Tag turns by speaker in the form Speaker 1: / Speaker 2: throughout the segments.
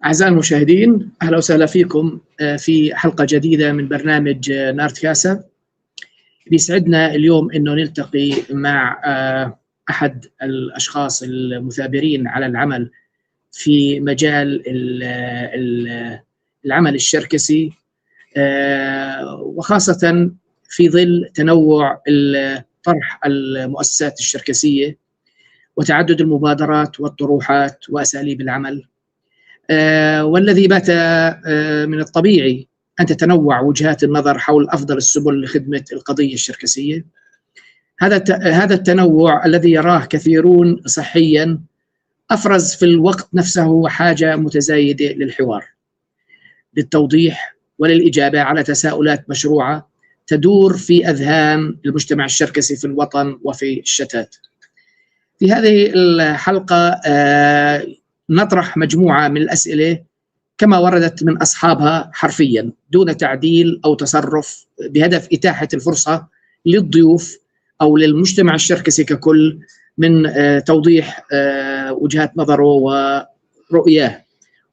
Speaker 1: أعزائي المشاهدين، أهلا وسهلا فيكم في حلقة جديدة من برنامج نارت كاسا. بيسعدنا اليوم أنه نلتقي مع أحد الأشخاص المثابرين على العمل في مجال العمل الشركسي، وخاصة في ظل تنوع طرح المؤسسات الشركسية وتعدد المبادرات والطروحات وأساليب العمل، والذي بات من الطبيعي أن تتنوع وجهات النظر حول أفضل السبل لخدمة القضية الشركسية. هذا التنوع الذي يراه كثيرون صحيا أفرز في الوقت نفسه حاجة متزايدة للحوار، للتوضيح وللإجابة على تساؤلات مشروعة تدور في أذهان المجتمع الشركسي في الوطن وفي الشتات. في هذه الحلقة نطرح مجموعة من الأسئلة كما وردت من أصحابها حرفيا دون تعديل أو تصرف، بهدف إتاحة الفرصة للضيوف أو للمجتمع الشركسي ككل من توضيح وجهات نظره ورؤياه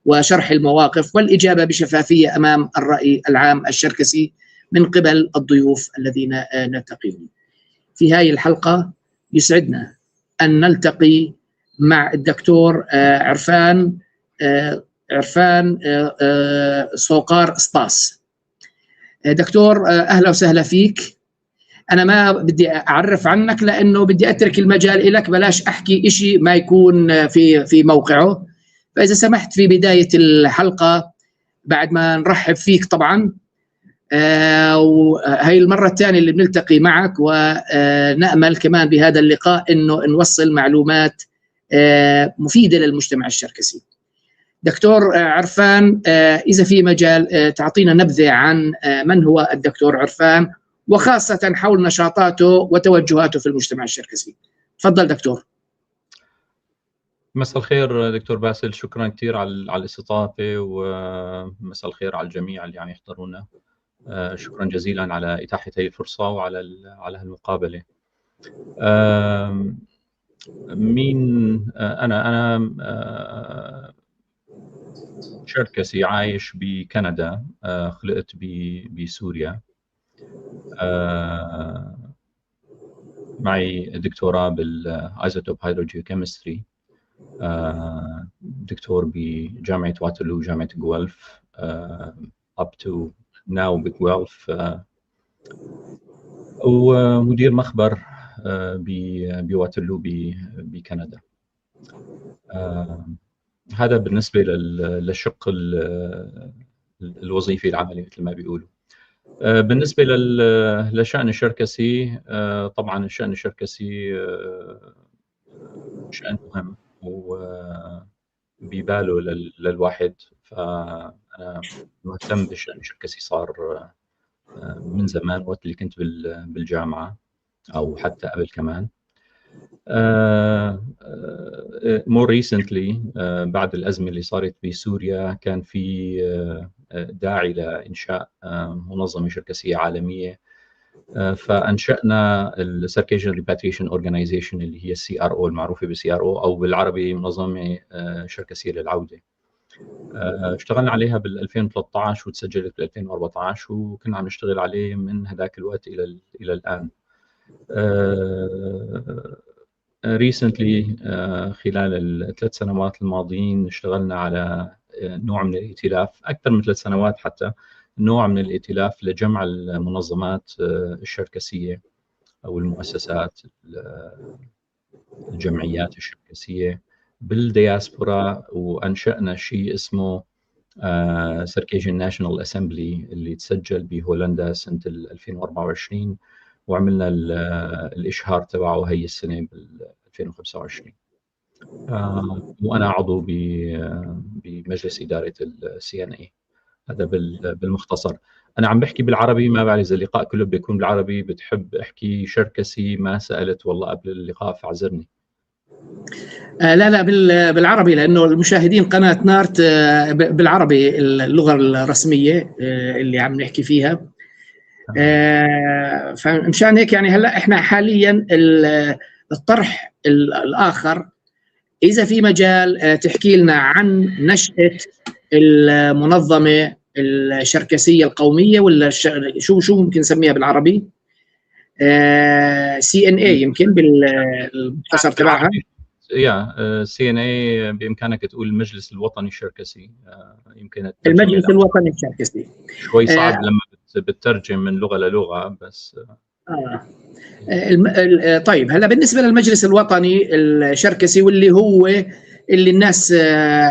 Speaker 1: وشرح المواقف والإجابة بشفافية أمام الرأي العام الشركسي من قبل الضيوف الذين نلتقيهم. في هذه الحلقة يسعدنا أن نلتقي مع الدكتور عرفان صوقار سطاس. دكتور، أهلا وسهلا فيك. أنا ما بدي أعرف عنك لأنه بدي أترك المجال لك، بلاش أحكي إشي ما يكون في موقعه. فإذا سمحت في بداية الحلقة بعد ما نرحب فيك طبعا، وهي المرة الثانية اللي بنلتقي معك، ونأمل كمان بهذا اللقاء إنه نوصل معلومات مفيدة للمجتمع الشركسي. دكتور عرفان، إذا في مجال تعطينا نبذة عن من هو الدكتور عرفان، وخاصة حول نشاطاته وتوجهاته في المجتمع الشركسي. تفضل دكتور.
Speaker 2: مساء الخير دكتور باسل، شكرا كثير على الاستضافة، ومساء الخير على الجميع اللي عم يحضرونا. شكرا جزيلا على إتاحة هذه الفرصة وعلى على هالمقابلة. مين أنا شركسي عايش بكندا، خلقت بسوريا، معي دكتوراه بال isotope hydrogeochemistry، دكتور بجامعة واترلو، جامعة جويلف، up to now بجويلف، ومدير مخبر بواترلو بكندا. هذا بالنسبة للشق الوظيفي العملي مثل ما بيقولوا. بالنسبة للشأن الشركسي، طبعا الشأن الشركسي شأن مهم وبباله للواحد، فأنا مهتم بالشأن الشركسي صار من زمان، وقت اللي كنت بالجامعة أو حتى قبل كمان. more recently بعد الأزمة اللي صارت بسوريا كان في داعي لإنشاء منظمة شركسية عالمية، فأنشأنا ال Circassian Repatriation Organization اللي هي ال CRO، المعروفة ب CRO، أو بالعربي منظمة شركسية للعودة. اشتغلنا عليها بال 2013 وتسجلت بال 2014، وكنا عم نشتغل عليه من هذاك الوقت إلى الآن. recently خلال الثلاث سنوات الماضيين اشتغلنا على نوع من الائتلاف، أكثر من 3 سنوات حتى، نوع من الائتلاف لجمع المنظمات الشركسية أو المؤسسات الجمعيات الشركسية بالدياسبورا، وأنشأنا شيء اسمه Circassian National Assembly اللي تسجل بهولندا سنة 2024، وعملنا الإشهار تبعه هي السنة بال 2025. وأنا عضو بمجلس إدارة ال CNA. هذا بالمختصر. أنا عم بحكي بالعربي، ما بعرف إذا اللقاء كله بيكون بالعربي، بتحب أحكي شركسي؟ ما سألت والله قبل اللقاء فاعذرني.
Speaker 1: لا لا بالعربي، لأنه المشاهدين قناة نارت بالعربي اللغة الرسمية اللي عم نحكي فيها. فمشان هيك يعني هلا احنا حاليا الطرح الآخر اذا في مجال تحكي لنا عن نشاة المنظمة الشركسيه القومية، ولا شو ممكن نسميها بالعربي؟ CNA يمكن بالمختصر تبعها.
Speaker 2: يا CNA بامكانك تقول المجلس الوطني الشركسي، يمكن
Speaker 1: المجلس الوطني الشركسي
Speaker 2: شوي صعب لما بتترجم من لغة للغة بس.
Speaker 1: طيب هلا بالنسبة للمجلس الوطني الشركسي، واللي هو اللي الناس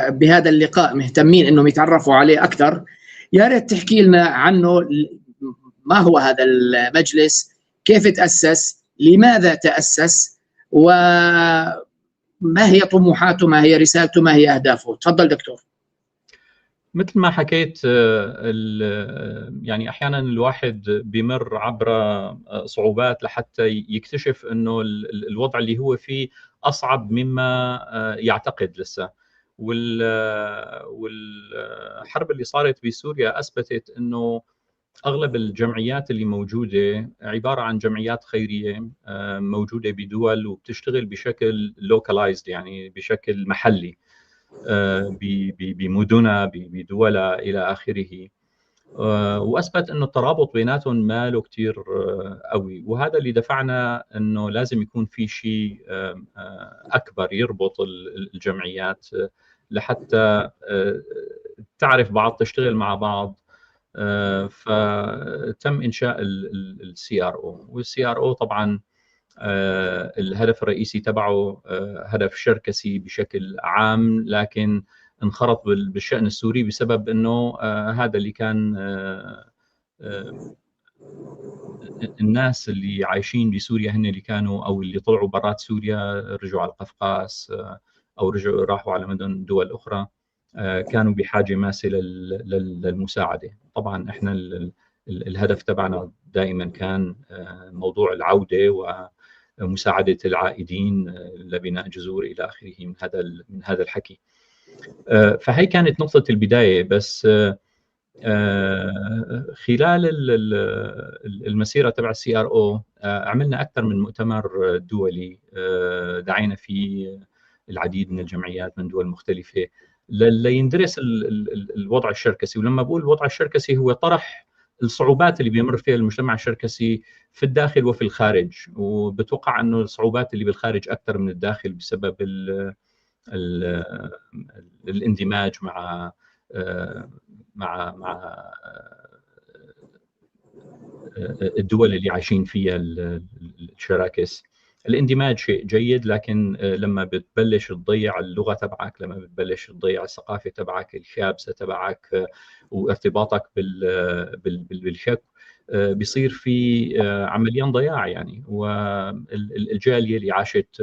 Speaker 1: بهذا اللقاء مهتمين انهم يتعرفوا عليه اكثر، يا ريت تحكي لنا عنه. ما هو هذا المجلس؟ كيف تأسس؟ لماذا تأسس؟ وما هي طموحاته؟ ما هي رسالته؟ ما هي أهدافه؟ تفضل دكتور.
Speaker 2: مثل ما حكيت، يعني احيانا الواحد بيمر عبر صعوبات لحتى يكتشف انه الوضع اللي هو فيه اصعب مما يعتقد لسه. والحرب اللي صارت بسوريا اثبتت انه اغلب الجمعيات اللي موجودة عبارة عن جمعيات خيرية موجودة بدول وبتشتغل بشكل localized، يعني بشكل محلي بمدنها بدولها الى اخره. واثبت انه الترابط بيناتهم ما له كثير قوي، وهذا اللي دفعنا انه لازم يكون في شيء اكبر يربط الجمعيات لحتى تعرف بعض، تشتغل مع بعض. فتم انشاء ال CRO، وال CRO طبعا الهدف الرئيسي تبعه هدف شركسي بشكل عام، لكن انخرط بالشأن السوري بسبب انه هذا اللي كان الناس اللي عايشين بسوريا هن اللي كانوا او اللي طلعوا برات سوريا، رجعوا على القفقاس او رجعوا راحوا على مدن دول اخرى، كانوا بحاجة ماسه للمساعدة. طبعا احنا الهدف تبعنا دائما كان موضوع العودة ومساعدة العائدين لبناء جذور الى اخره من هذا الحكي. فهي كانت نقطة البداية. بس خلال المسيرة تبع ال CRO عملنا اكثر من مؤتمر دولي، دعينا فيه العديد من الجمعيات من دول مختلفة ليندرس الوضع الشركسي. ولما بقول الوضع الشركسي هو طرح الصعوبات اللي بيمر فيها المجتمع الشركسي في الداخل وفي الخارج، وبتوقع انه الصعوبات اللي بالخارج اكثر من الداخل بسبب ال ال الاندماج مع الدول اللي عايشين فيها الشراكس. الاندماج شيء جيد، لكن لما بتبلش تضيع اللغة تبعك، لما بتبلش تضيع الثقافة تبعك، الخابزه تبعك، وارتباطك بالشك، بيصير في عمليا ضياع يعني. والجاليه اللي عاشت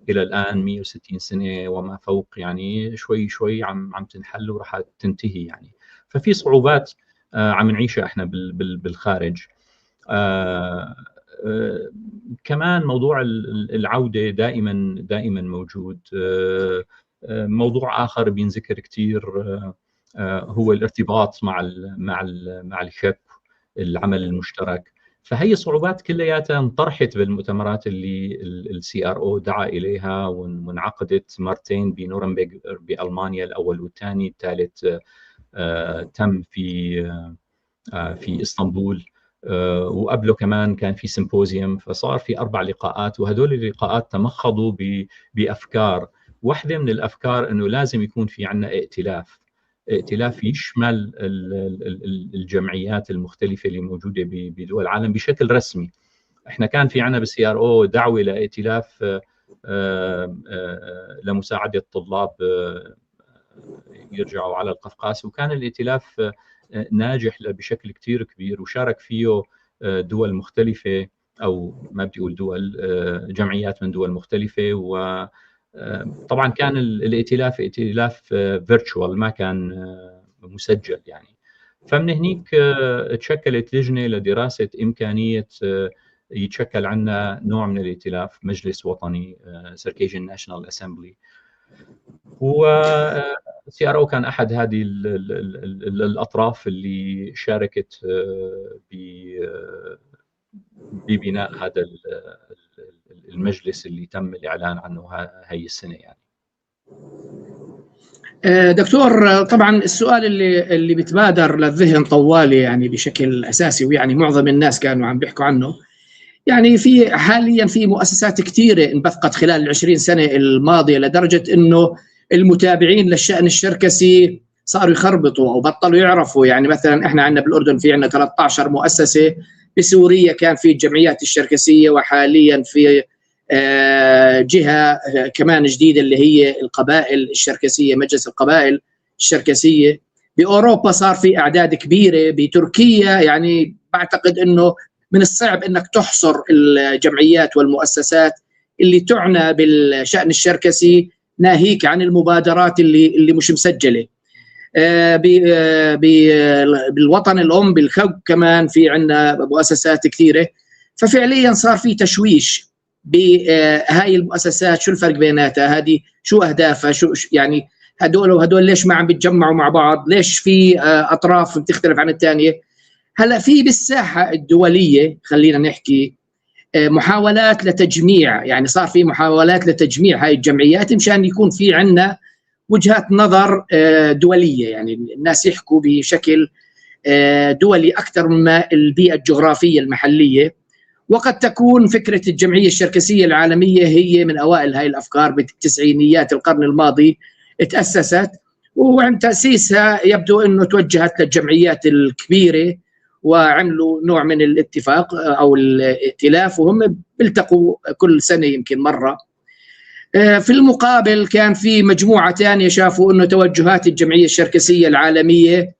Speaker 2: الى الان 160 سنة وما فوق يعني شوي شوي عم تنحل وراح تنتهي يعني. ففي صعوبات عم نعيشها احنا بالخارج. كمان موضوع العودة دائما دائما موجود. موضوع اخر بينذكر كثير هو الارتباط مع الشك، العمل المشترك. فهي صعوبات كلياتها انطرحت بالمؤتمرات اللي ال CRO دعا اليها، وانعقدت مرتين بنورنبرغ بالمانيا، الاول والثاني، الثالث تم في اسطنبول، وقبله كمان كان في symposium. فصار في 4 لقاءات، وهدول اللقاءات تمخضوا بافكار. واحدة من الافكار انه لازم يكون في عندنا ائتلاف، ائتلاف يشمل الجمعيات المختلفة اللي موجودة بدول العالم بشكل رسمي. احنا كان في عندنا بال CRO دعوه لائتلاف لمساعده الطلاب يرجعوا على القفقاس، وكان الائتلاف ناجح بشكل كثير كبير، وشارك فيه دول مختلفة، او ما بدي اقول دول، جمعيات من دول مختلفة. وطبعا كان الائتلاف ائتلاف virtual، ما كان مسجل يعني. فمن هنيك تشكلت لجنة لدراسة امكانية يتشكل عندنا نوع من الائتلاف، مجلس وطني، Circassian National Assembly. و CRO كان احد هذه الاطراف اللي شاركت ببناء هذا المجلس اللي تم الاعلان عنه هي السنة يعني.
Speaker 1: دكتور، طبعا السؤال اللي بتبادر للذهن طوالي يعني بشكل اساسي، ويعني معظم الناس كانوا عم بيحكوا عنه، يعني في حاليا في مؤسسات كثيرة انبثقت خلال ال20 سنة الماضية، لدرجة انه المتابعين للشان الشركسي صاروا يخربطوا او بطلوا يعرفوا. يعني مثلا احنا عندنا بالاردن في عندنا 13 مؤسسة، بسوريا كان في الجمعيات الشركسيه، وحاليا في جهة كمان جديدة اللي هي القبائل الشركسيه، مجلس القبائل الشركسيه. باوروبا صار في اعداد كبيرة، بتركيا يعني بعتقد انه من الصعب انك تحصر الجمعيات والمؤسسات اللي تعنى بالشان الشركسي، ناهيك عن المبادرات اللي مش مسجله. بالوطن الام بالخوك كمان في عندنا مؤسسات كثيرة. ففعليا صار في تشويش بهاي المؤسسات، شو الفرق بيناتها؟ هذه شو اهدافها؟ شو يعني هدول وهدول ليش ما عم بيتجمعوا مع بعض؟ ليش في اطراف بتختلف عن الثانية؟ هلا في بالساحة الدولية خلينا نحكي محاولات لتجميع، يعني صار في محاولات لتجميع هاي الجمعيات مشان يكون في عندنا وجهات نظر دوليه، يعني الناس يحكوا بشكل دولي اكثر مما البيئة الجغرافية المحلية. وقد تكون فكرة الجمعية الشركسيه العالمية هي من اوائل هاي الافكار، بالتسعينيات القرن الماضي تاسست، وعند تاسيسها يبدو انه توجهت للجمعيات الكبيرة وعملوا نوع من الاتفاق او الائتلاف، وهم بيلتقوا كل سنة يمكن مرة. في المقابل كان في مجموعة ثانية شافوا انه توجهات الجمعية الشركسيه العالمية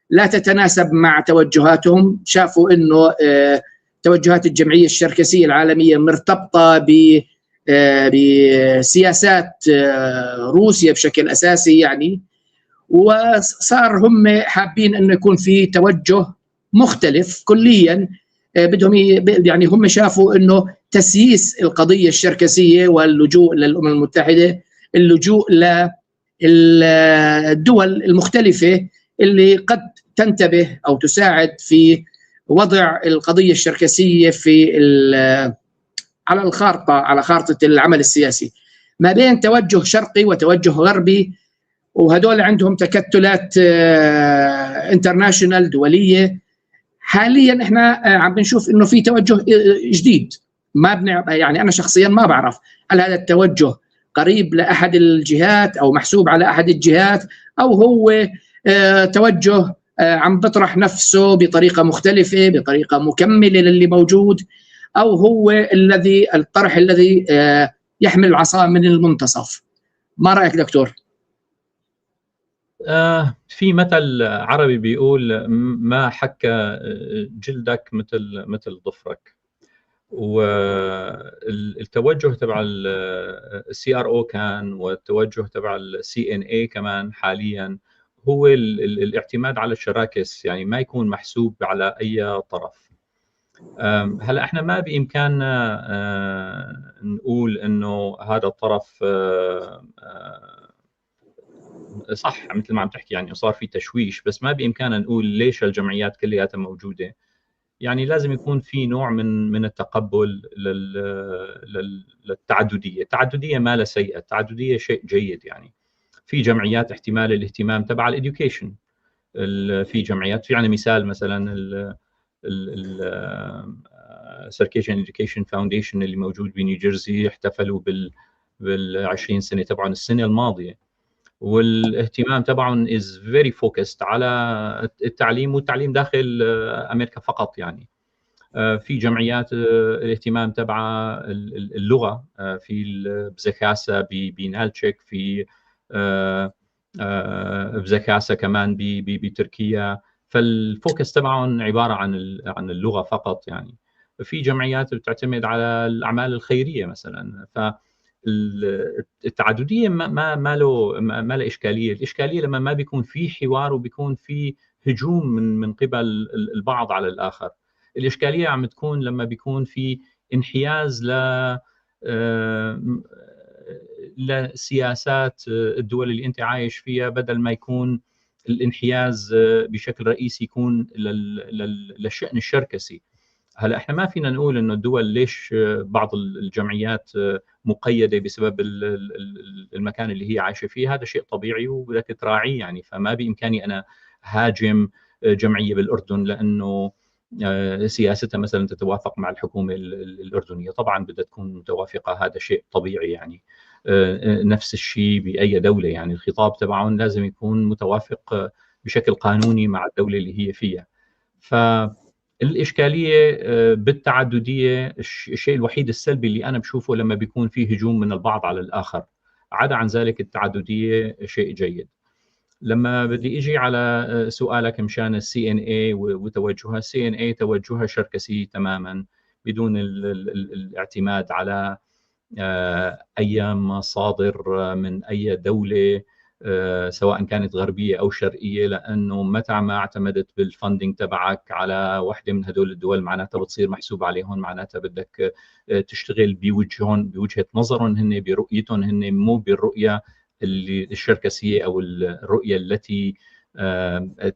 Speaker 1: لا تتناسب مع توجهاتهم، شافوا انه توجهات الجمعية الشركسيه العالمية مرتبطة بسياسات روسيا بشكل اساسي يعني، وصار هم حابين انه يكون في توجه مختلف كليا. بدهم يعني هم شافوا انه تسييس القضية الشركسيه واللجوء للامم المتحدة، اللجوء للدول المختلفة اللي قد تنتبه او تساعد في وضع القضية الشركسيه في على الخارطة، على خارطة العمل السياسي، ما بين توجه شرقي وتوجه غربي، وهدول عندهم تكتلات international دولية. حاليا احنا عم بنشوف انه في توجه جديد، ما بنع يعني انا شخصيا ما بعرف هل هذا التوجه قريب لاحد الجهات او محسوب على احد الجهات، او هو توجه عم بطرح نفسه بطريقة مختلفة، بطريقة مكملة للي موجود، او هو الذي الطرح الذي يحمل العصا من المنتصف. ما رايك دكتور؟
Speaker 2: في مثل عربي بيقول ما حك جلدك مثل ظفرك. والتوجه تبع ال CRO كان، والتوجه تبع ال CNA كمان حاليا، هو الاعتماد على الشراكس، يعني ما يكون محسوب على اي طرف. هلا احنا ما بامكاننا نقول انه هذا الطرف صح مثل ما عم تحكي، يعني صار في تشويش، بس ما بامكاننا نقول ليش الجمعيات كلياتها موجودة. يعني لازم يكون في نوع من التقبل للتعدديه، التعددية ما لها سيئه، التعددية شيء جيد. يعني في جمعيات احتمال الاهتمام تبع ال education، في جمعيات، في عندنا مثال مثلا ال Circassian Education Foundation اللي موجود بنيوجيرسي، احتفلوا بال 20 سنة تبعهم السنة الماضية، والاهتمام تبعهم is very focused على التعليم، والتعليم داخل امريكا فقط. يعني في جمعيات الاهتمام تبعها اللغة، في بزكاسا بنالتشيك، في بزكاسا كمان بتركيا، فال focus تبعهم عبارة عن اللغة فقط. يعني في جمعيات بتعتمد على الاعمال الخيرية مثلا. ف التعددية ما له اشكالية، الاشكالية لما ما بيكون في حوار وبيكون في هجوم من قبل البعض على الاخر. الاشكالية عم تكون لما بيكون في انحياز لسياسات الدول اللي انت عايش فيها، بدل ما يكون الانحياز بشكل رئيسي يكون للشأن الشركسي. هلا احنا ما فينا نقول انه الدول ليش بعض الجمعيات مقيده بسبب المكان اللي هي عايشه فيه، هذا شيء طبيعي وبدك تراعيه يعني. فما بامكاني انا هاجم جمعية بالاردن لانه سياستها مثلا تتوافق مع الحكومة الاردنية، طبعا بدها تكون متوافقة، هذا شيء طبيعي يعني. نفس الشيء باي دولة يعني، الخطاب تبعهم لازم يكون متوافق بشكل قانوني مع الدولة اللي هي فيها. فالاشكاليه بالتعدديه، الشيء الوحيد السلبي اللي انا بشوفه لما بيكون في هجوم من البعض على الاخر، عدا عن ذلك التعددية شيء جيد. لما بدي اجي على سؤالك مشان ال CNA وتوجهها، ال CNA توجهها شركسي تماما بدون الاعتماد على اي مصادر من اي دولة سواء كانت غربية او شرقية، لانه متى ما اعتمدت بال funding تبعك على وحده من هدول الدول معناتها بتصير محسوب عليهم، معناتها بدك تشتغل بوجههم، بوجهه نظرهم هن، برؤيتهم هن، مو بالرؤية اللي الشركسيه او الرؤية التي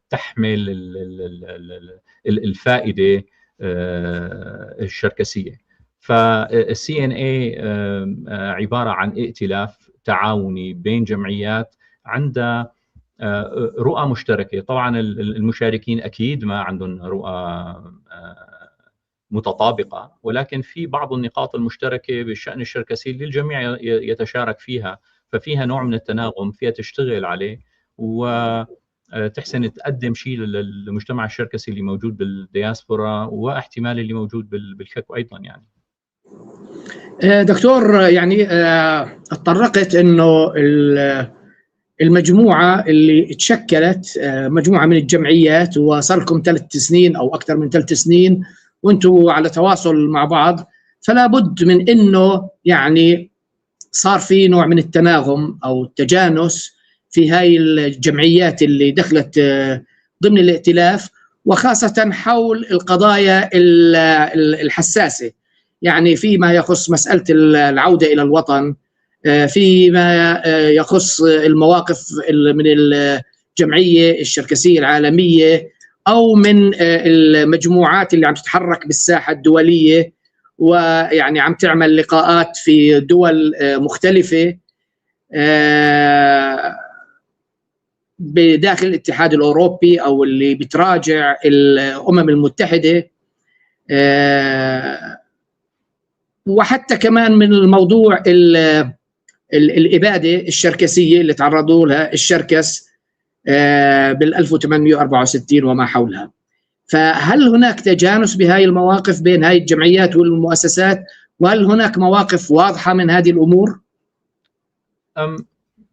Speaker 2: تحمل الفائدة الشركسيه. فال CNA عبارة عن ائتلاف تعاوني بين جمعيات عندها رؤى مشتركة. طبعا المشاركين اكيد ما عندهم رؤى متطابقة، ولكن في بعض النقاط المشتركة بالشان الشركسي اللي الجميع يتشارك فيها، ففيها نوع من التناغم فيها تشتغل عليه وتحسن تقدم شيء للمجتمع الشركسي اللي موجود بالدياسبورا واحتمال اللي موجود بالشكو ايضا يعني.
Speaker 1: دكتور، يعني تطرقت انه المجموعة اللي تشكلت مجموعة من الجمعيات وصار لكم 3 سنين او اكثر من 3 سنين وانتم على تواصل مع بعض، فلا بد من انه يعني صار في نوع من التناغم او التجانس في هاي الجمعيات اللي دخلت ضمن الائتلاف، وخاصة حول القضايا الحساسه، يعني فيما يخص مسالة العودة الى الوطن، فيما يخص المواقف من الجمعية الشركسيه العالمية او من المجموعات اللي عم تتحرك بالساحة الدولية ويعني عم تعمل لقاءات في دول مختلفة بداخل الاتحاد الاوروبي او اللي بتراجع الامم المتحدة، وحتى كمان من الموضوع الابادة الشركسيه اللي تعرضوا لها الشركس بال 1864 وما حولها. فهل هناك تجانس بهاي المواقف بين هاي الجمعيات والمؤسسات؟ وهل هناك مواقف واضحة من هذه الامور؟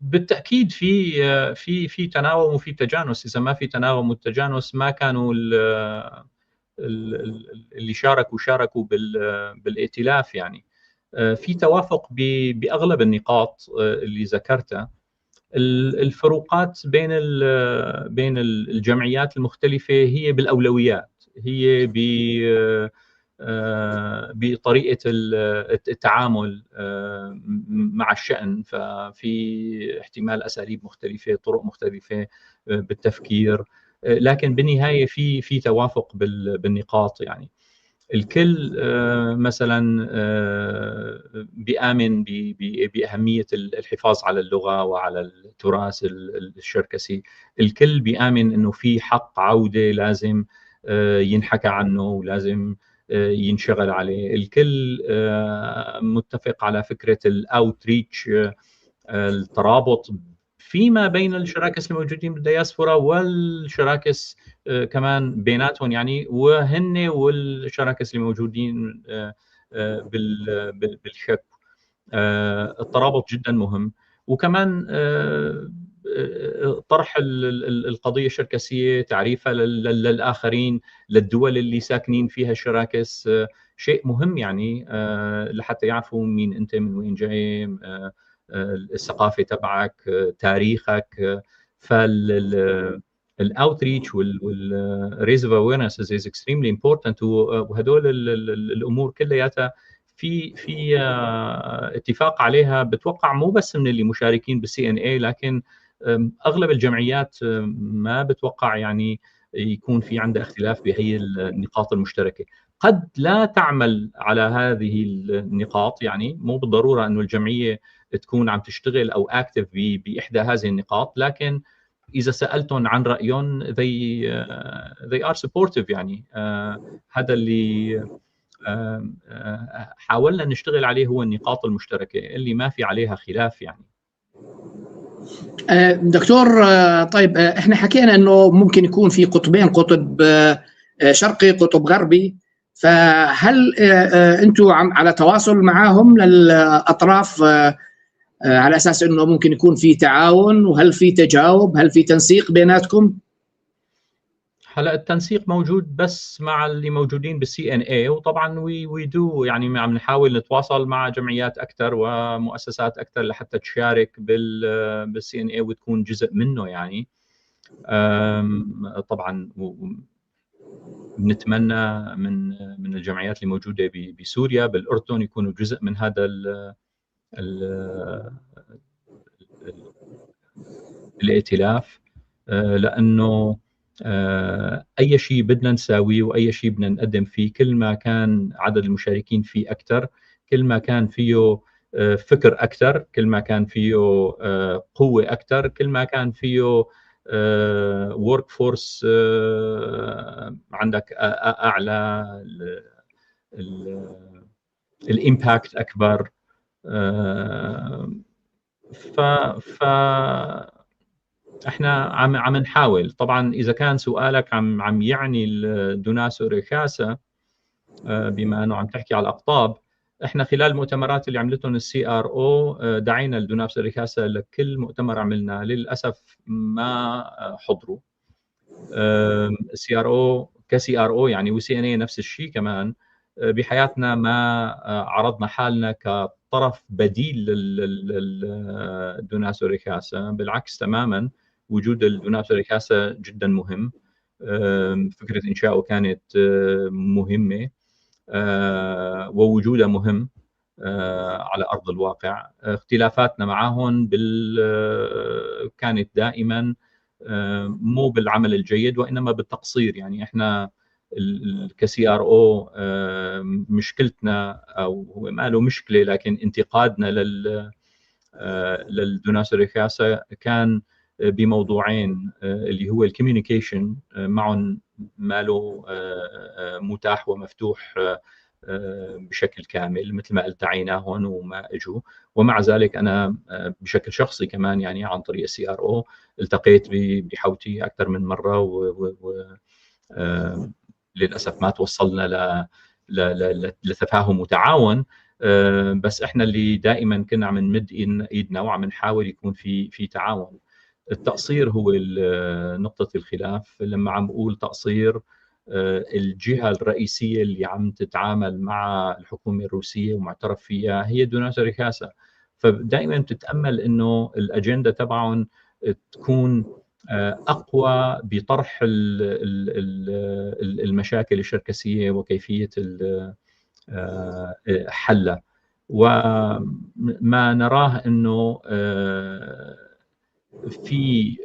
Speaker 2: بالتاكيد في تناغم وفي تجانس. اذا ما في تناغم والتجانس ما كانوا اللي شاركوا بالائتلاف يعني. في توافق باغلب النقاط اللي ذكرتها. الفروقات بين الجمعيات المختلفة هي بالاولويات، هي بطريقة التعامل مع الشان، ففي احتمال اساليب مختلفه، طرق مختلفة بالتفكير، لكن بالنهاية في توافق بالنقاط. يعني الكل مثلا بيامن باهمية الحفاظ على اللغة وعلى التراث الشركسي، الكل بيامن انه في حق عوده لازم ينحكى عنه ولازم ينشغل عليه، الكل متفق على فكرة ال outreach، الترابط فيما بين الشراكس الموجودين بالدياسبورا والشراكس كمان بيناتهم يعني، وهن والشراكس اللي موجودين بالشك. الترابط جدا مهم، وكمان طرح القضية الشركسيه، تعريفها للاخرين، للدول اللي ساكنين فيها الشراكس، شيء مهم يعني لحتى يعرفوا مين انت، من وين جاي، الثقافة تبعك، تاريخك. فال outreach وال raise of awareness is extremely important، وهدول الامور كلياتها في اتفاق عليها، بتوقع مو بس من اللي مشاركين بال CNA، لكن اغلب الجمعيات ما بتوقع يعني يكون في عندها اختلاف بهي النقاط المشتركة. قد لا تعمل على هذه النقاط، يعني مو بالضرورة انه الجمعية تكون عم تشتغل او active باحدى هذه النقاط، لكن اذا سالتهم عن رايهم they are supportive. يعني هذا اللي حاولنا نشتغل عليه، هو النقاط المشتركة اللي ما في عليها خلاف يعني.
Speaker 1: دكتور، طيب، احنا حكينا انه ممكن يكون في قطبين، قطب شرقي، قطب غربي، فهل انتم على تواصل معهم للاطراف على اساس انه ممكن يكون في تعاون؟ وهل في تجاوب؟ هل في تنسيق بيناتكم؟
Speaker 2: هلا التنسيق موجود بس مع اللي موجودين بال CNA، وطبعا we do، يعني عم نحاول نتواصل مع جمعيات اكثر ومؤسسات اكثر لحتى تشارك بال CNA وتكون جزء منه. يعني طبعا بنتمنى من الجمعيات اللي موجودة بسوريا، بالاردن، يكونوا جزء من هذا ال الائتلاف، لانه اي شيء بدنا نساويه واي شيء بدنا نقدم فيه، كل ما كان عدد المشاركين فيه اكثر، كل ما كان فيه فكر اكثر، كل ما كان فيه قوة اكثر، كل ما كان فيه workforce عندك اعلى، ال impact اكبر. ف احنا عم نحاول. طبعا اذا كان سؤالك عم يعني الدوناس وريكاسا، بما انه عم تحكي على الاقطاب، احنا خلال المؤتمرات اللي عملتهم ال CRO دعينا الدونابس ريكاسا لكل مؤتمر عملناه، للاسف ما حضروا. ال CRO ك CRO يعني و CNA نفس الشيء كمان، بحياتنا ما عرضنا حالنا كطرف بديل للدوناسو ريكاسا. بالعكس تماما، وجود الدونابس ريكاسا جدا مهم، فكرة انشائه كانت مهمة ووجوده مهم على ارض الواقع. اختلافاتنا معهم كانت دائما مو بالعمل الجيد وانما بالتقصير. يعني احنا ك CRO مشكلتنا، او هو ما له مشكله، لكن انتقادنا للدوناس ريكاسا كان بموضوعين، اللي هو ال communication معهم ما له متاح ومفتوح بشكل كامل، مثل ما قلت دعيناهم وما اجوا. ومع ذلك انا بشكل شخصي كمان، يعني عن طريق ال CRO، التقيت بحوتي اكثر من مرة و للاسف ما توصلنا لتفاهم وتعاون، بس احنا اللي دائما كنا عم نمد ايدنا وعم نحاول يكون في تعاون. التقصير هو نقطة الخلاف. لما عم بقول تقصير، الجهة الرئيسية اللي عم تتعامل مع الحكومة الروسية ومعترف فيها هي دوناتا ريكاسا، فدائما بتتأمل انه الأجندة تبعهم تكون اقوى بطرح المشاكل الشركسيه وكيفية حلها. وما نراه انه في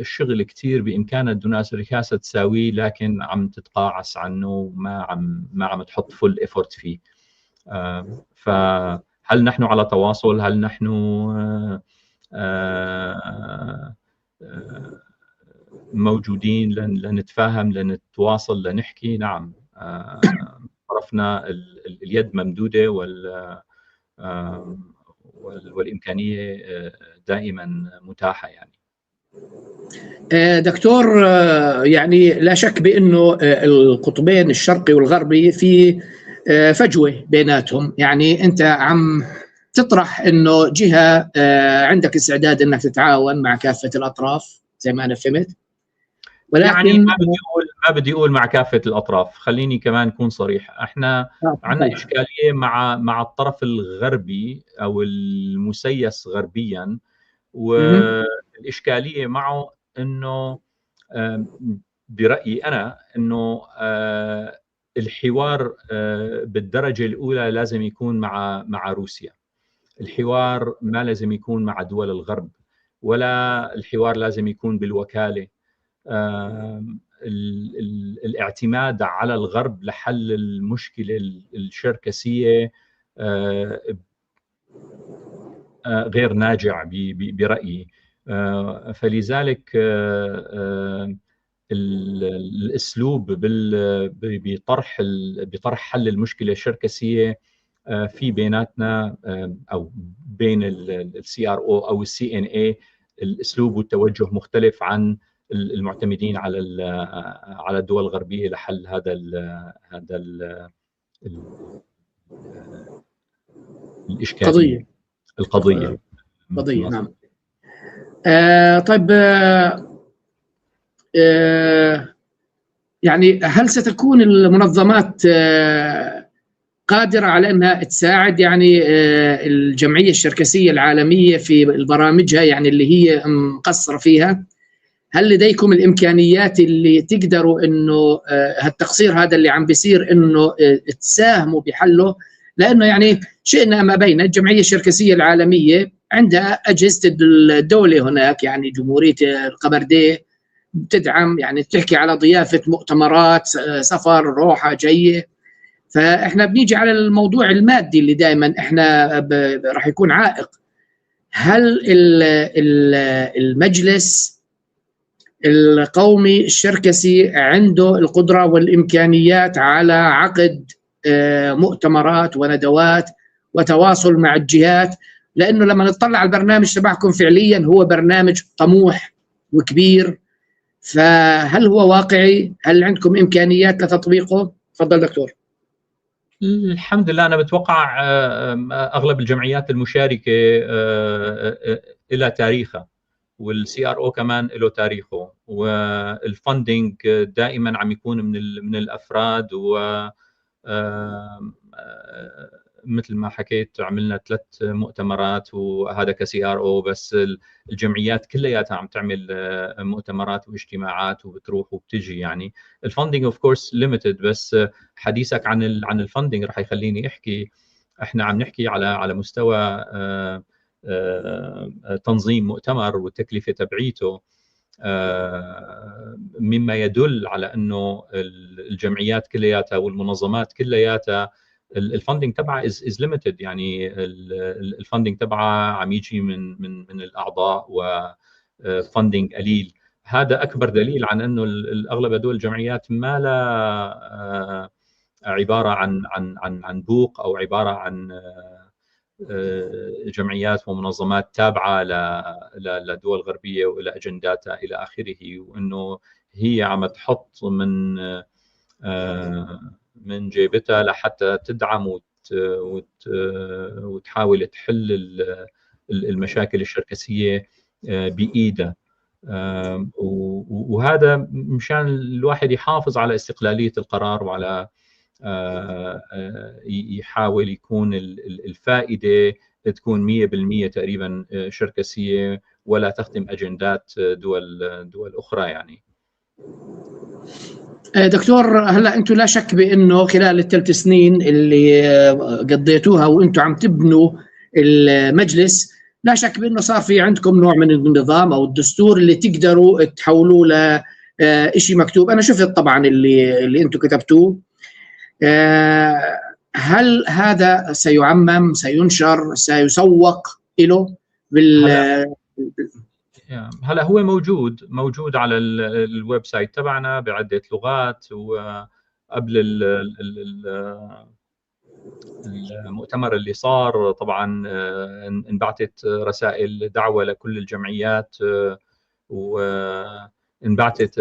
Speaker 2: شغل كثير بامكانها الدوناس ريكاسا تساويه، لكن عم تتقاعس عنه وما عم تحط full effort فيه. فهل نحن على تواصل؟ هل نحن موجودين لنتفاهم، لنتواصل، لنحكي؟ نعم، طرفنا اليد ممدوده والامكانيه دائما متاحة يعني.
Speaker 1: دكتور، يعني لا شك بانه القطبين الشرقي والغربي في فجوة بيناتهم. يعني انت عم تطرح انه جهة عندك استعداد انك تتعاون مع كافة الاطراف زي ما انا فهمت،
Speaker 2: ولكن يعني ما بدي اقول مع كافة الاطراف، خليني كمان اكون صريح. احنا عندنا اشكالية مع الطرف الغربي او المسيس غربيا، والاشكاليه معه انه برايي انا انه الحوار بالدرجة الاولى لازم يكون مع روسيا. الحوار ما لازم يكون مع دول الغرب، ولا الحوار لازم يكون بالوكاله. الاعتماد على الغرب لحل المشكلة الشركسيه غير ناجع برايي. فلذلك الاسلوب بطرح حل المشكلة الشركسيه في بيناتنا او بين ال CRO او ال CNA، الاسلوب والتوجه مختلف عن المعتمدين على الدول الغربية لحل هذا الاشكاليه، القضيه.
Speaker 1: قضيه، نعم. طيب، يعني هل ستكون المنظمات قادرة على أنها تساعد يعني الجمعية الشركسية العالمية في برامجها، يعني اللي هي مقصرة فيها؟ هل لديكم الإمكانيات اللي تقدروا أنه هالتقصير هذا اللي عم بيصير أنه تساهموا بحله؟ لأنه يعني شئنا أم أبينا، الجمعية الشركسية العالمية عندها أجهزة الدولة هناك، يعني جمهورية القبردية بتدعم، يعني بتحكي على ضيافة مؤتمرات، سفر، روحة جاية. فاحنا بنيجي على الموضوع المادي اللي دائما احنا راح يكون عائق. هل المجلس القومي الشركسي عنده القدرة والإمكانيات على عقد مؤتمرات وندوات وتواصل مع الجهات؟ لأنه لما نطلع على البرنامج تبعكم، فعليا هو برنامج طموح وكبير، فهل هو واقعي؟ هل عندكم إمكانيات لتطبيقه؟ تفضل دكتور.
Speaker 2: الحمد لله، انا بتوقع اغلب الجمعيات المشاركة لها تاريخها، وال CRO كمان له تاريخه، وال funding دائما عم يكون من الافراد، و مثل ما حكيت عملنا ثلاث مؤتمرات وهذا ك CRO، بس الجمعيات كلياتها عم تعمل مؤتمرات واجتماعات وبتروح وبتجي. يعني ال funding of course limited، بس حديثك عن ال funding رح يخليني احكي، احنا عم نحكي على مستوى تنظيم مؤتمر والتكلفه تبعيته، مما يدل على انه الجمعيات كلياتها والمنظمات كلياتها ال funding تبعها is limited، يعني ال funding تبعها عم يجي من الاعضاء و funding قليل. هذا اكبر دليل عن انه الاغلب هدول الجمعيات ما لا عبارة عن بوق او عبارة عن جمعيات ومنظمات تابعه لدول غربية والى اجنداتها الى اخره، وانه هي عم تحط من جيبتها لحتى تدعم وتحاول تحل المشاكل الشركسيه بايدها، وهذا مشان الواحد يحافظ على استقلالية القرار وعلى يحاول يكون الفائدة تكون 100% تقريبا شركسيه ولا تخدم اجندات دول اخرى يعني.
Speaker 1: دكتور، هلا انتم لا شك بانه خلال ال3 سنين اللي قضيتوها وانتم عم تبنوا المجلس، لا شك بانه صار في عندكم نوع من النظام او الدستور اللي تقدروا تحولوه ل شيء مكتوب. انا شفت طبعا اللي انتم كتبتوه. هل هذا سيعمم، سينشر، سيسوق له بال
Speaker 2: هلا هو موجود على ال website تبعنا بعده لغات، وقبل المؤتمر اللي صار طبعا انبعثت رسائل دعوه لكل الجمعيات، وانبعث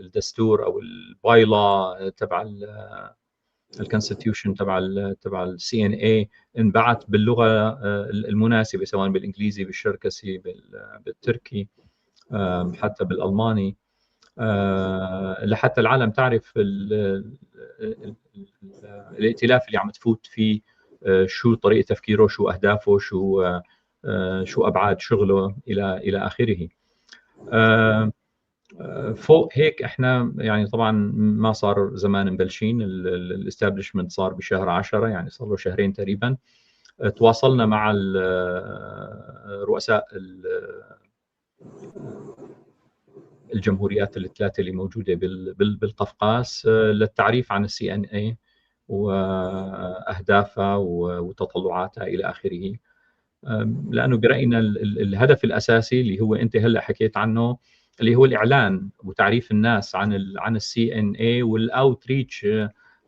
Speaker 2: الدستور او ال bylaw تبع ال constitution تبع ال CNA، انبعث باللغة المناسبه، سواء بالانجليزي، بالشركسي، بالتركي، حتى بالالماني، لحتى العالم تعرف الائتلاف اللي عم تفوت فيه شو طريقه تفكيره، شو اهدافه، شو ابعاد شغله، الى اخره. فوق هيك احنا يعني طبعا ما صار زمان مبلشين، ال establishment صار بشهر 10، يعني صار له شهرين تقريبا. تواصلنا مع رؤساء الجمهوريات الثلاثة اللي موجودة بالقفقاس للتعريف عن ال CNA واهدافها وتطلعاتها الى اخره، لانه براينا الهدف الاساسي اللي هو انت هلا حكيت عنه، اللي هو الاعلان وتعريف الناس عن ال CNA وال outreach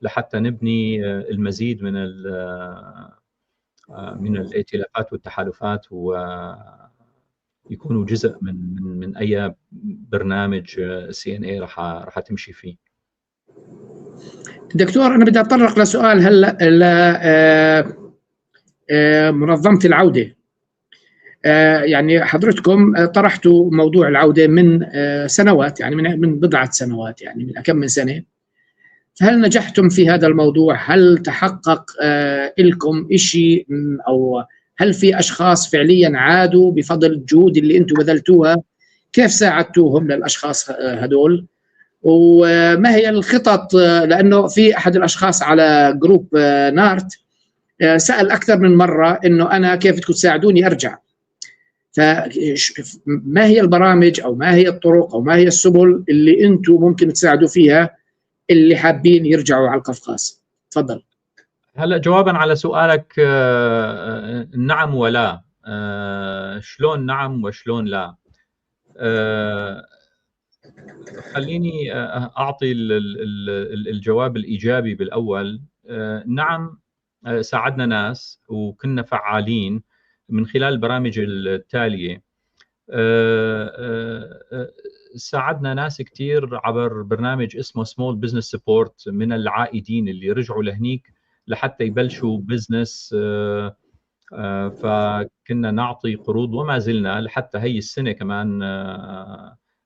Speaker 2: لحتى نبني المزيد من الائتلافات والتحالفات ويكونوا جزء من اي برنامج CNA رح تمشي فيه.
Speaker 1: دكتور، انا بدي اتطرق لسؤال هلا منظمة العوده. يعني حضرتكم طرحتوا موضوع العودة من سنوات، يعني من بضعة سنوات، يعني من كم من سنه. هل نجحتم في هذا الموضوع؟ هل تحقق لكم شيء او هل في اشخاص فعليا عادوا بفضل الجهود اللي انتم بذلتوها؟ كيف ساعدتوهم للاشخاص هدول؟ وما هي الخطط؟ لانه في احد الاشخاص على group نارت سال اكثر من مرة انه انا كيف بدكم تساعدوني ارجع؟ فما هي البرامج او ما هي الطرق او ما هي السبل اللي انتم ممكن تساعدوا فيها اللي حابين يرجعوا على القفقاز؟ تفضل.
Speaker 2: هلا جوابا على سؤالك، نعم ولا. شلون نعم وشلون لا؟ خليني اعطي الجواب الايجابي بالاول. نعم، ساعدنا ناس وكنا فعالين من خلال البرامج التاليه. ساعدنا ناس كثير عبر برنامج اسمه small business support من العائدين اللي رجعوا لهنيك لحتى يبلشوا business، فكنا نعطي قروض وما زلنا لحتى هي السنة كمان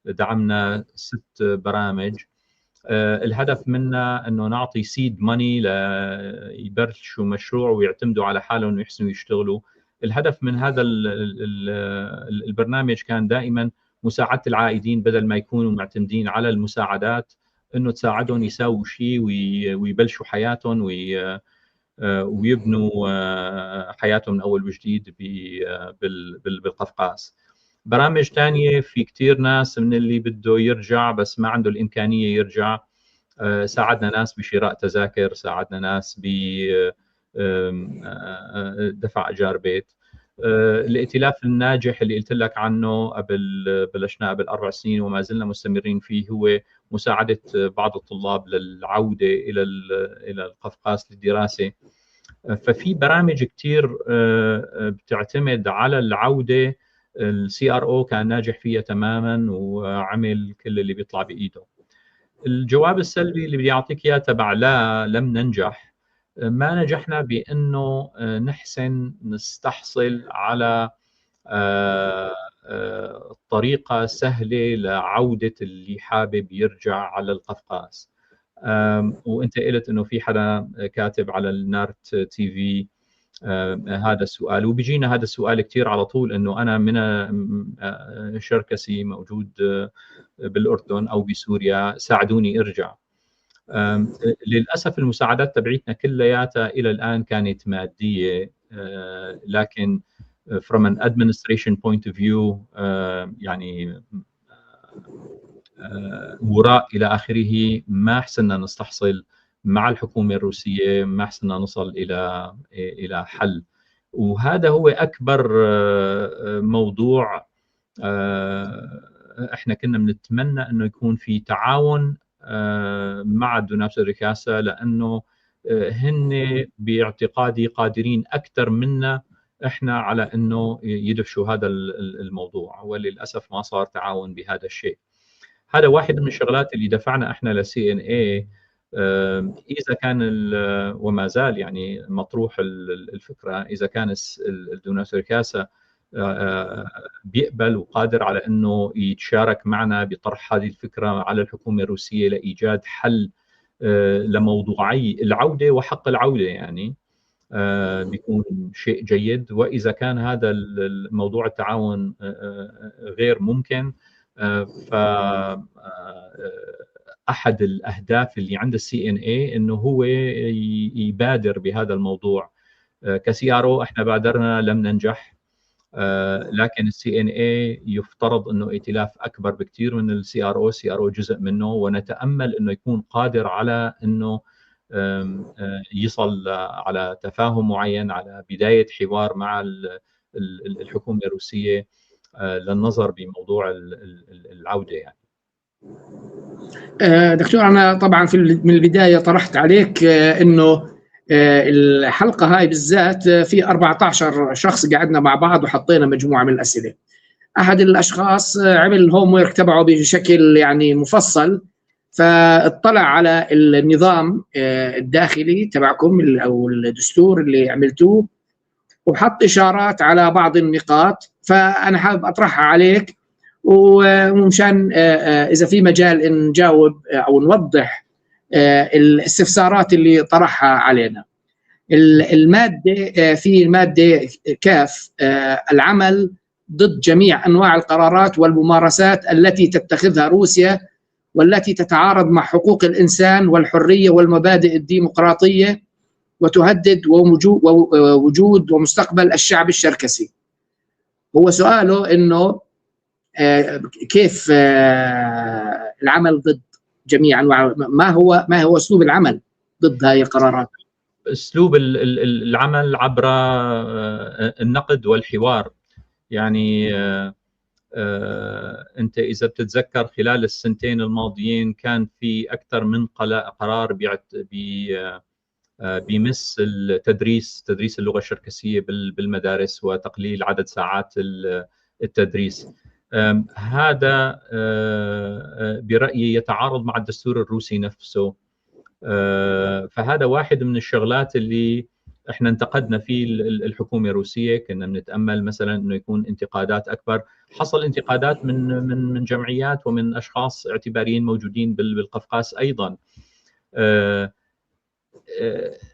Speaker 2: دعمنا ست برامج. الهدف منا انه نعطي seed money ليبلشوا مشروع ويعتمدوا على حالهم ويحسنوا يشتغلوا. الهدف من هذا البرنامج كان دائما مساعدة العائدين، بدل ما يكونوا معتمدين على المساعدات، انه تساعدهم يساووا شيء ويبلشوا حياتهم ويبنوا حياتهم من اول وجديد بالقفقاز. برامج ثانيه، في كثير ناس من اللي بده يرجع بس ما عنده الامكانية يرجع، ساعدنا ناس بشراء تذاكر، ساعدنا ناس ب دفع ايجار بيت. الائتلاف الناجح اللي قلت لك عنه قبل، بلشناه قبل 4 سنين وما زلنا مستمرين فيه، هو مساعدة بعض الطلاب للعودة الى القفقاز للدراسه. ففي برامج كثير بتعتمد على العوده، ال CRO كان ناجح فيها تماما وعمل كل اللي بيطلع بايده. الجواب السلبي اللي بدي اعطيك اياه تبع لا، لم ننجح، ما نجحنا بانه نحسن نستحصل على طريقه سهلة لعودة اللي حابب يرجع على القفقاز. وانت قلت انه في حدا كاتب على النارت TV هذا السؤال، وبيجينا هذا السؤال كثير على طول، انه انا من شركسي موجود بالاردن او بسوريا، ساعدوني ارجع. للاسف المساعدات تبعيتنا كلياتها الى الان كانت ماديه، لكن from an administration point of view، يعني وراء الى اخره، ما حسنا نستحصل مع الحكومة الروسيه، ما حسنا نصل الى حل. وهذا هو اكبر موضوع احنا كنا بنتمنى انه يكون في تعاون مع الدونابسا ريكاسا، لانه هن باعتقادي قادرين اكثر منا احنا على انه يدفشوا هذا الموضوع، وللاسف ما صار تعاون بهذا الشيء. هذا واحد من الشغلات اللي دفعنا احنا ل CNA، اذا كان وما زال يعني مطروح الفكره، اذا كان الدوناسركاسا بيقبل وقادر على انه يتشارك معنا بطرح هذه الفكرة على الحكومة الروسية لايجاد حل لموضوعي العودة وحق العوده، يعني بيكون شيء جيد. واذا كان هذا الموضوع التعاون غير ممكن، ف احد الاهداف اللي عند ال CNA انه هو يبادر بهذا الموضوع. ك CRO احنا بادرنا، لم ننجح. لكن ال CNA يفترض انه ائتلاف اكبر بكثير من السي ار او، سي ار او جزء منه، ونتامل انه يكون قادر على انه يصل على تفاهم معين، على بداية حوار مع الحكومة الروسية للنظر بموضوع العودة يعني.
Speaker 1: دكتور، انا طبعا من البداية طرحت عليك انه الحلقة هاي بالذات في 14 شخص قعدنا مع بعض وحطينا مجموعة من الاسئلة. احد الاشخاص عمل ال homework تبعه بشكل يعني مفصل، فاطلع على النظام الداخلي تبعكم او الدستور اللي عملتوه، وحط اشارات على بعض النقاط، فانا حابب اطرحها عليك ومشان اذا في مجال نجاوب او نوضح الاستفسارات اللي طرحها علينا. المادة، في المادة كاف، العمل ضد جميع انواع القرارات والممارسات التي تتخذها روسيا والتي تتعارض مع حقوق الانسان والحرية والمبادئ الديمقراطية وتهدد وجود ومستقبل الشعب الشركسي. هو سؤاله انه كيف العمل ضد جميع انواع، ما هو اسلوب العمل ضد هذه القرارات؟
Speaker 2: اسلوب العمل عبر النقد والحوار. يعني انت اذا بتتذكر خلال السنتين الماضيين كان في اكثر من قرار بيمس التدريس، تدريس اللغة الشركسيه بالمدارس وتقليل عدد ساعات التدريس. هذا برايي يتعارض مع الدستور الروسي نفسه. فهذا واحد من الشغلات اللي احنا انتقدنا فيه الحكومة الروسيه. كنا بنتامل مثلا انه يكون انتقادات اكبر. حصل انتقادات من جمعيات ومن اشخاص اعتباريين موجودين بالقفقاس ايضا.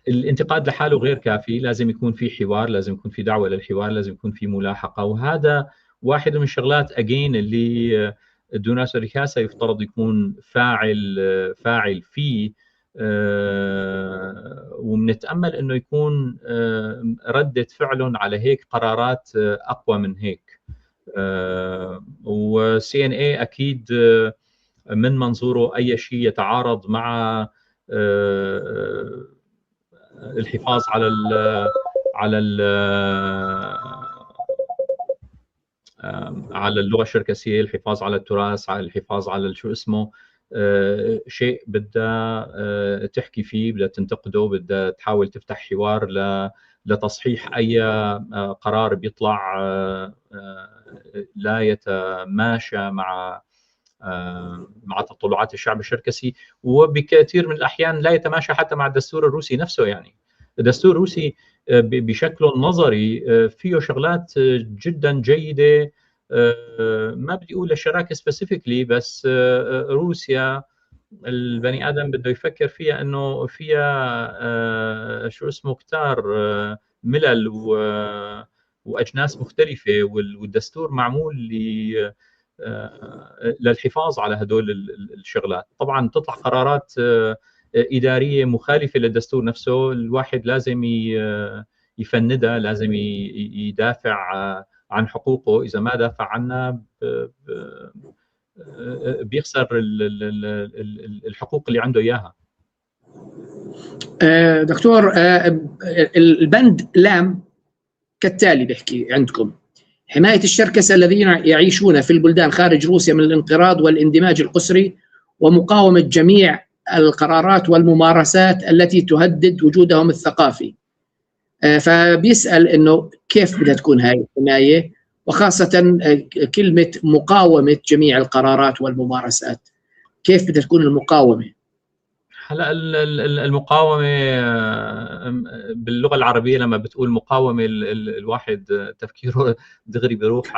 Speaker 2: الانتقاد لحاله غير كافي، لازم يكون في حوار، لازم يكون في دعوه للحوار، لازم يكون في ملاحقه. وهذا واحد من الشغلات again اللي دوناس ريكاسا يفترض يكون فاعل فيه، وبنتامل انه يكون رده فعل على هيك قرارات اقوى من هيك. و CNA اكيد من منظوره اي شيء يتعارض مع الحفاظ على اللغة الشركسيه، الحفاظ على التراث، على الحفاظ على شو اسمه، شيء بدها تحكي فيه، بدها تنتقده، بدها تحاول تفتح حوار لتصحيح اي قرار بيطلع لا يتماشى مع تطلعات الشعب الشركسي، وبكثير من الاحيان لا يتماشى حتى مع الدستور الروسي نفسه. يعني الدستور الروسي بشكله النظري فيه شغلات جدا جيده، ما بدي اقول للشراكس specifically، بس روسيا البني ادم بده يفكر فيها انه فيها شو اسمه كتار ملل واجناس مختلفه، والدستور معمول للحفاظ على هدول الشغلات. طبعا تطلع قرارات ادارية مخالفة للدستور نفسه، الواحد لازم يفندها، لازم يدافع عن حقوقه. اذا ما دافع عنها بيخسر الحقوق اللي عنده اياها.
Speaker 1: دكتور، البند لام كالتالي بيحكي عندكم: حماية الشركس الذين يعيشون في البلدان خارج روسيا من الانقراض والاندماج القسري، ومقاومة جميع القرارات والممارسات التي تهدد وجودهم الثقافي. فبيسأل انه كيف بدها تكون هاي الحماية، وخاصة كلمة مقاومة جميع القرارات والممارسات، كيف بدها تكون المقاومة؟
Speaker 2: هلا المقاومة باللغة العربية، لما بتقول مقاومة الواحد تفكيره دغري بيروح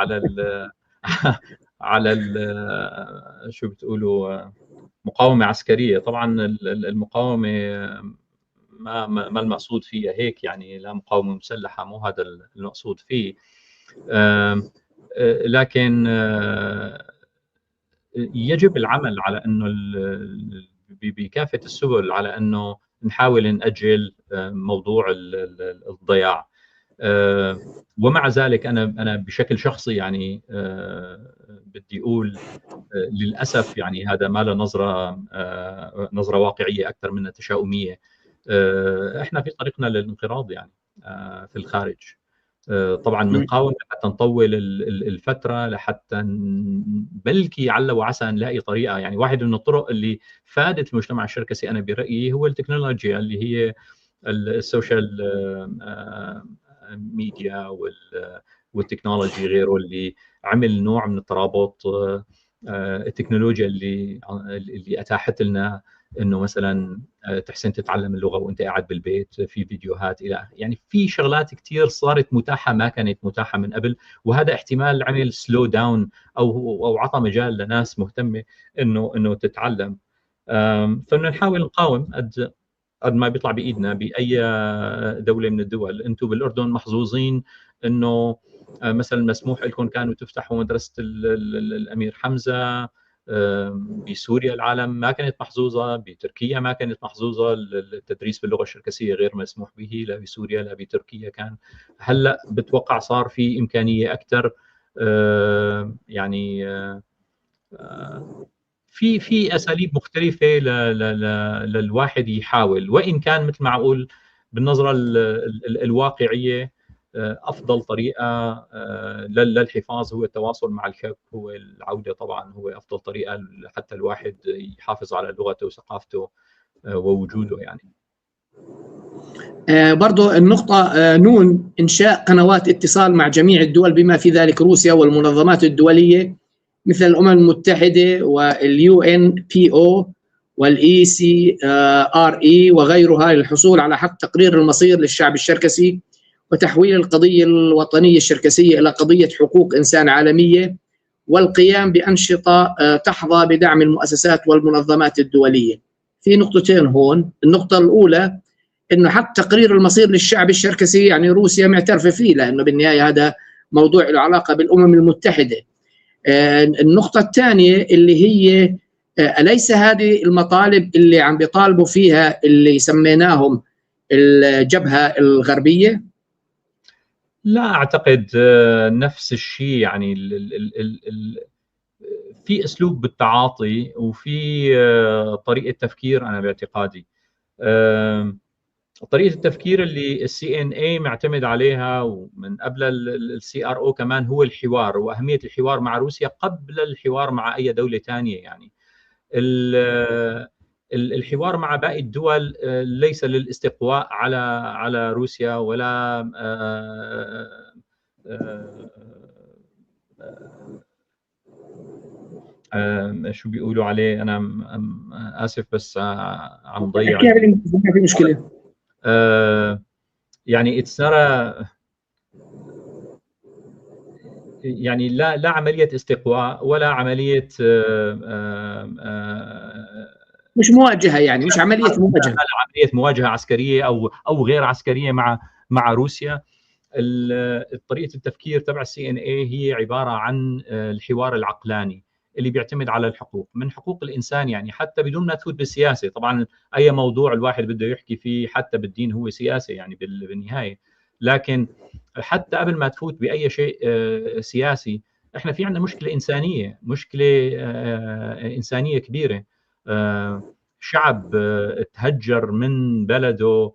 Speaker 2: على ال شو بتقولوا مقاومة عسكرية. طبعا المقاومة ما المقصود فيها هيك، يعني لا مقاومة مسلحة، مو هذا المقصود فيه. لكن يجب العمل على انه بكافة السبل على انه نحاول ناجل موضوع الضياع. ومع ذلك انا بشكل شخصي يعني بدي اقول للاسف يعني هذا ما له نظره واقعية اكثر منها تشاؤميه. احنا في طريقنا للانقراض يعني في الخارج. طبعا بنقاوم لحتى نطول الفترة، لحتى بلكي عل وعسى نلاقي طريقه. يعني واحد من الطرق اللي فادت المجتمع الشركسي انا برايي هو التكنولوجيا اللي هي ال social media وال technology غيره، اللي عمل نوع من الترابط. التكنولوجيا اللي اتاحت لنا انه مثلا تحسن تتعلم اللغة وانت قاعد بالبيت، في فيديوهات الى يعني في شغلات كثير صارت متاحة ما كانت متاحة من قبل، وهذا احتمال عمل slow down او عطى مجال لناس مهتمة انه تتعلم. فبدنا نحاول نقاوم قد ما بيطلع بايدنا باي دولة من الدول. انتم بالاردن محظوظين انه مثلا مسموح لكم كانوا تفتحوا مدرسه الامير حمزة. بسوريا العالم ما كانت محظوظة، بتركيا ما كانت محظوظة، التدريس باللغة الشركسيه غير مسموح به لا بسوريا لا بتركيا كان. هلا بتوقع صار في امكانية اكثر، يعني في اساليب مختلفة للواحد يحاول، وان كان مثل ما اقول بالنظرة الواقعية افضل طريقه للحفاظ هو التواصل مع الكوك، هو العودة طبعا هو افضل طريقه حتى الواحد يحافظ على لغته وثقافته ووجوده يعني.
Speaker 1: برضو النقطة نون، إنشاء قنوات اتصال مع جميع الدول بما في ذلك روسيا والمنظمات الدولية مثل الأمم المتحدة وال UNPO وال ECRE وغيرها للحصول على حق تقرير المصير للشعب الشركسي وتحويل القضية الوطنية الشركسية إلى قضية حقوق إنسان عالمية، والقيام بأنشطة تحظى بدعم المؤسسات والمنظمات الدولية. في نقطتين هون، النقطة الأولى إنه حق تقرير المصير للشعب الشركسي يعني روسيا معترفة فيه، لأنه بالنهاية هذا موضوع له علاقة بالأمم المتحدة. النقطة الثانية اللي هي أليس هذه المطالب اللي عم بيطالبوا فيها اللي سميناهم الجبهة الغربية؟
Speaker 2: لا أعتقد نفس الشيء يعني. ال ال ال ال في أسلوب بالتعاطي وفي طريقة تفكير. أنا باعتقادي طريقة التفكير اللي ال CNA معتمد عليها ومن قبل ال CRO كمان هو الحوار، وأهمية الحوار مع روسيا قبل الحوار مع أي دولة ثانية. يعني الحوار مع باقي الدول ليس للاستقواء على روسيا ولا شو بيقولوا عليه، انا اسف بس عم ضيع.
Speaker 1: ما في مشكلة.
Speaker 2: يعني it's يعني لا عملية استقواء ولا عملية
Speaker 1: مش مواجهة، يعني مش عملية مواجهة،
Speaker 2: عملية مواجهة عسكرية او غير عسكرية مع روسيا. طريقه التفكير تبع ال CNA هي عبارة عن الحوار العقلاني اللي بيعتمد على الحقوق، من حقوق الانسان يعني، حتى بدون ما تفوت بالسياسة. طبعا اي موضوع الواحد بده يحكي فيه حتى بالدين هو سياسة يعني بالنهاية، لكن حتى قبل ما تفوت باي شيء سياسي احنا في عندنا مشكلة انسانيه، مشكلة انسانيه كبيرة. شعب تهجر من بلده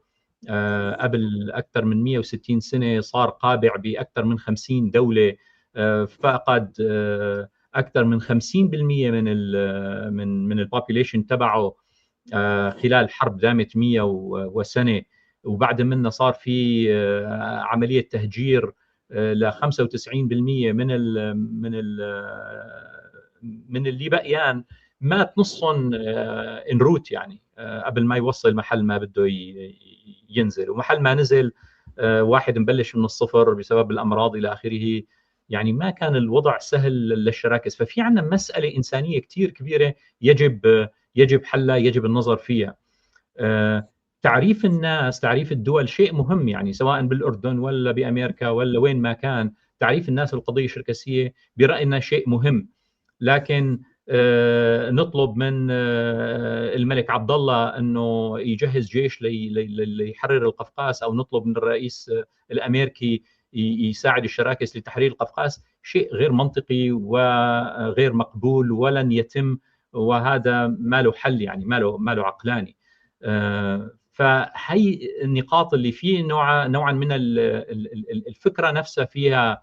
Speaker 2: قبل اكثر من 160 سنة، صار قابع باكثر من 50 دولة، فقد اكثر من 50% من ال من من ال population تبعه خلال حرب دامت 100 وسنة، وبعد منها صار في عملية تهجير ل 95% من اللي بقيان، مات نصهم en route يعني قبل ما يوصل محل ما بده ينزل، ومحل ما نزل واحد مبلش من الصفر بسبب الامراض الى اخره. يعني ما كان الوضع سهل للشراكس. ففي عندنا مسالة انسانيه كثير كبيرة يجب حلها، يجب النظر فيها. تعريف الناس، تعريف الدول شيء مهم يعني، سواء بالاردن ولا بامريكا ولا وين ما كان، تعريف الناس القضية الشركسيه براينا شيء مهم، لكن نطلب من الملك عبد الله انه يجهز جيش ليحرر القفقاز، او نطلب من الرئيس الامريكي يساعد الشراكس لتحرير القفقاز، شيء غير منطقي وغير مقبول ولن يتم، وهذا ما له حل يعني، ما له عقلاني. فهي النقاط اللي فيه نوعا من الفكرة نفسها فيها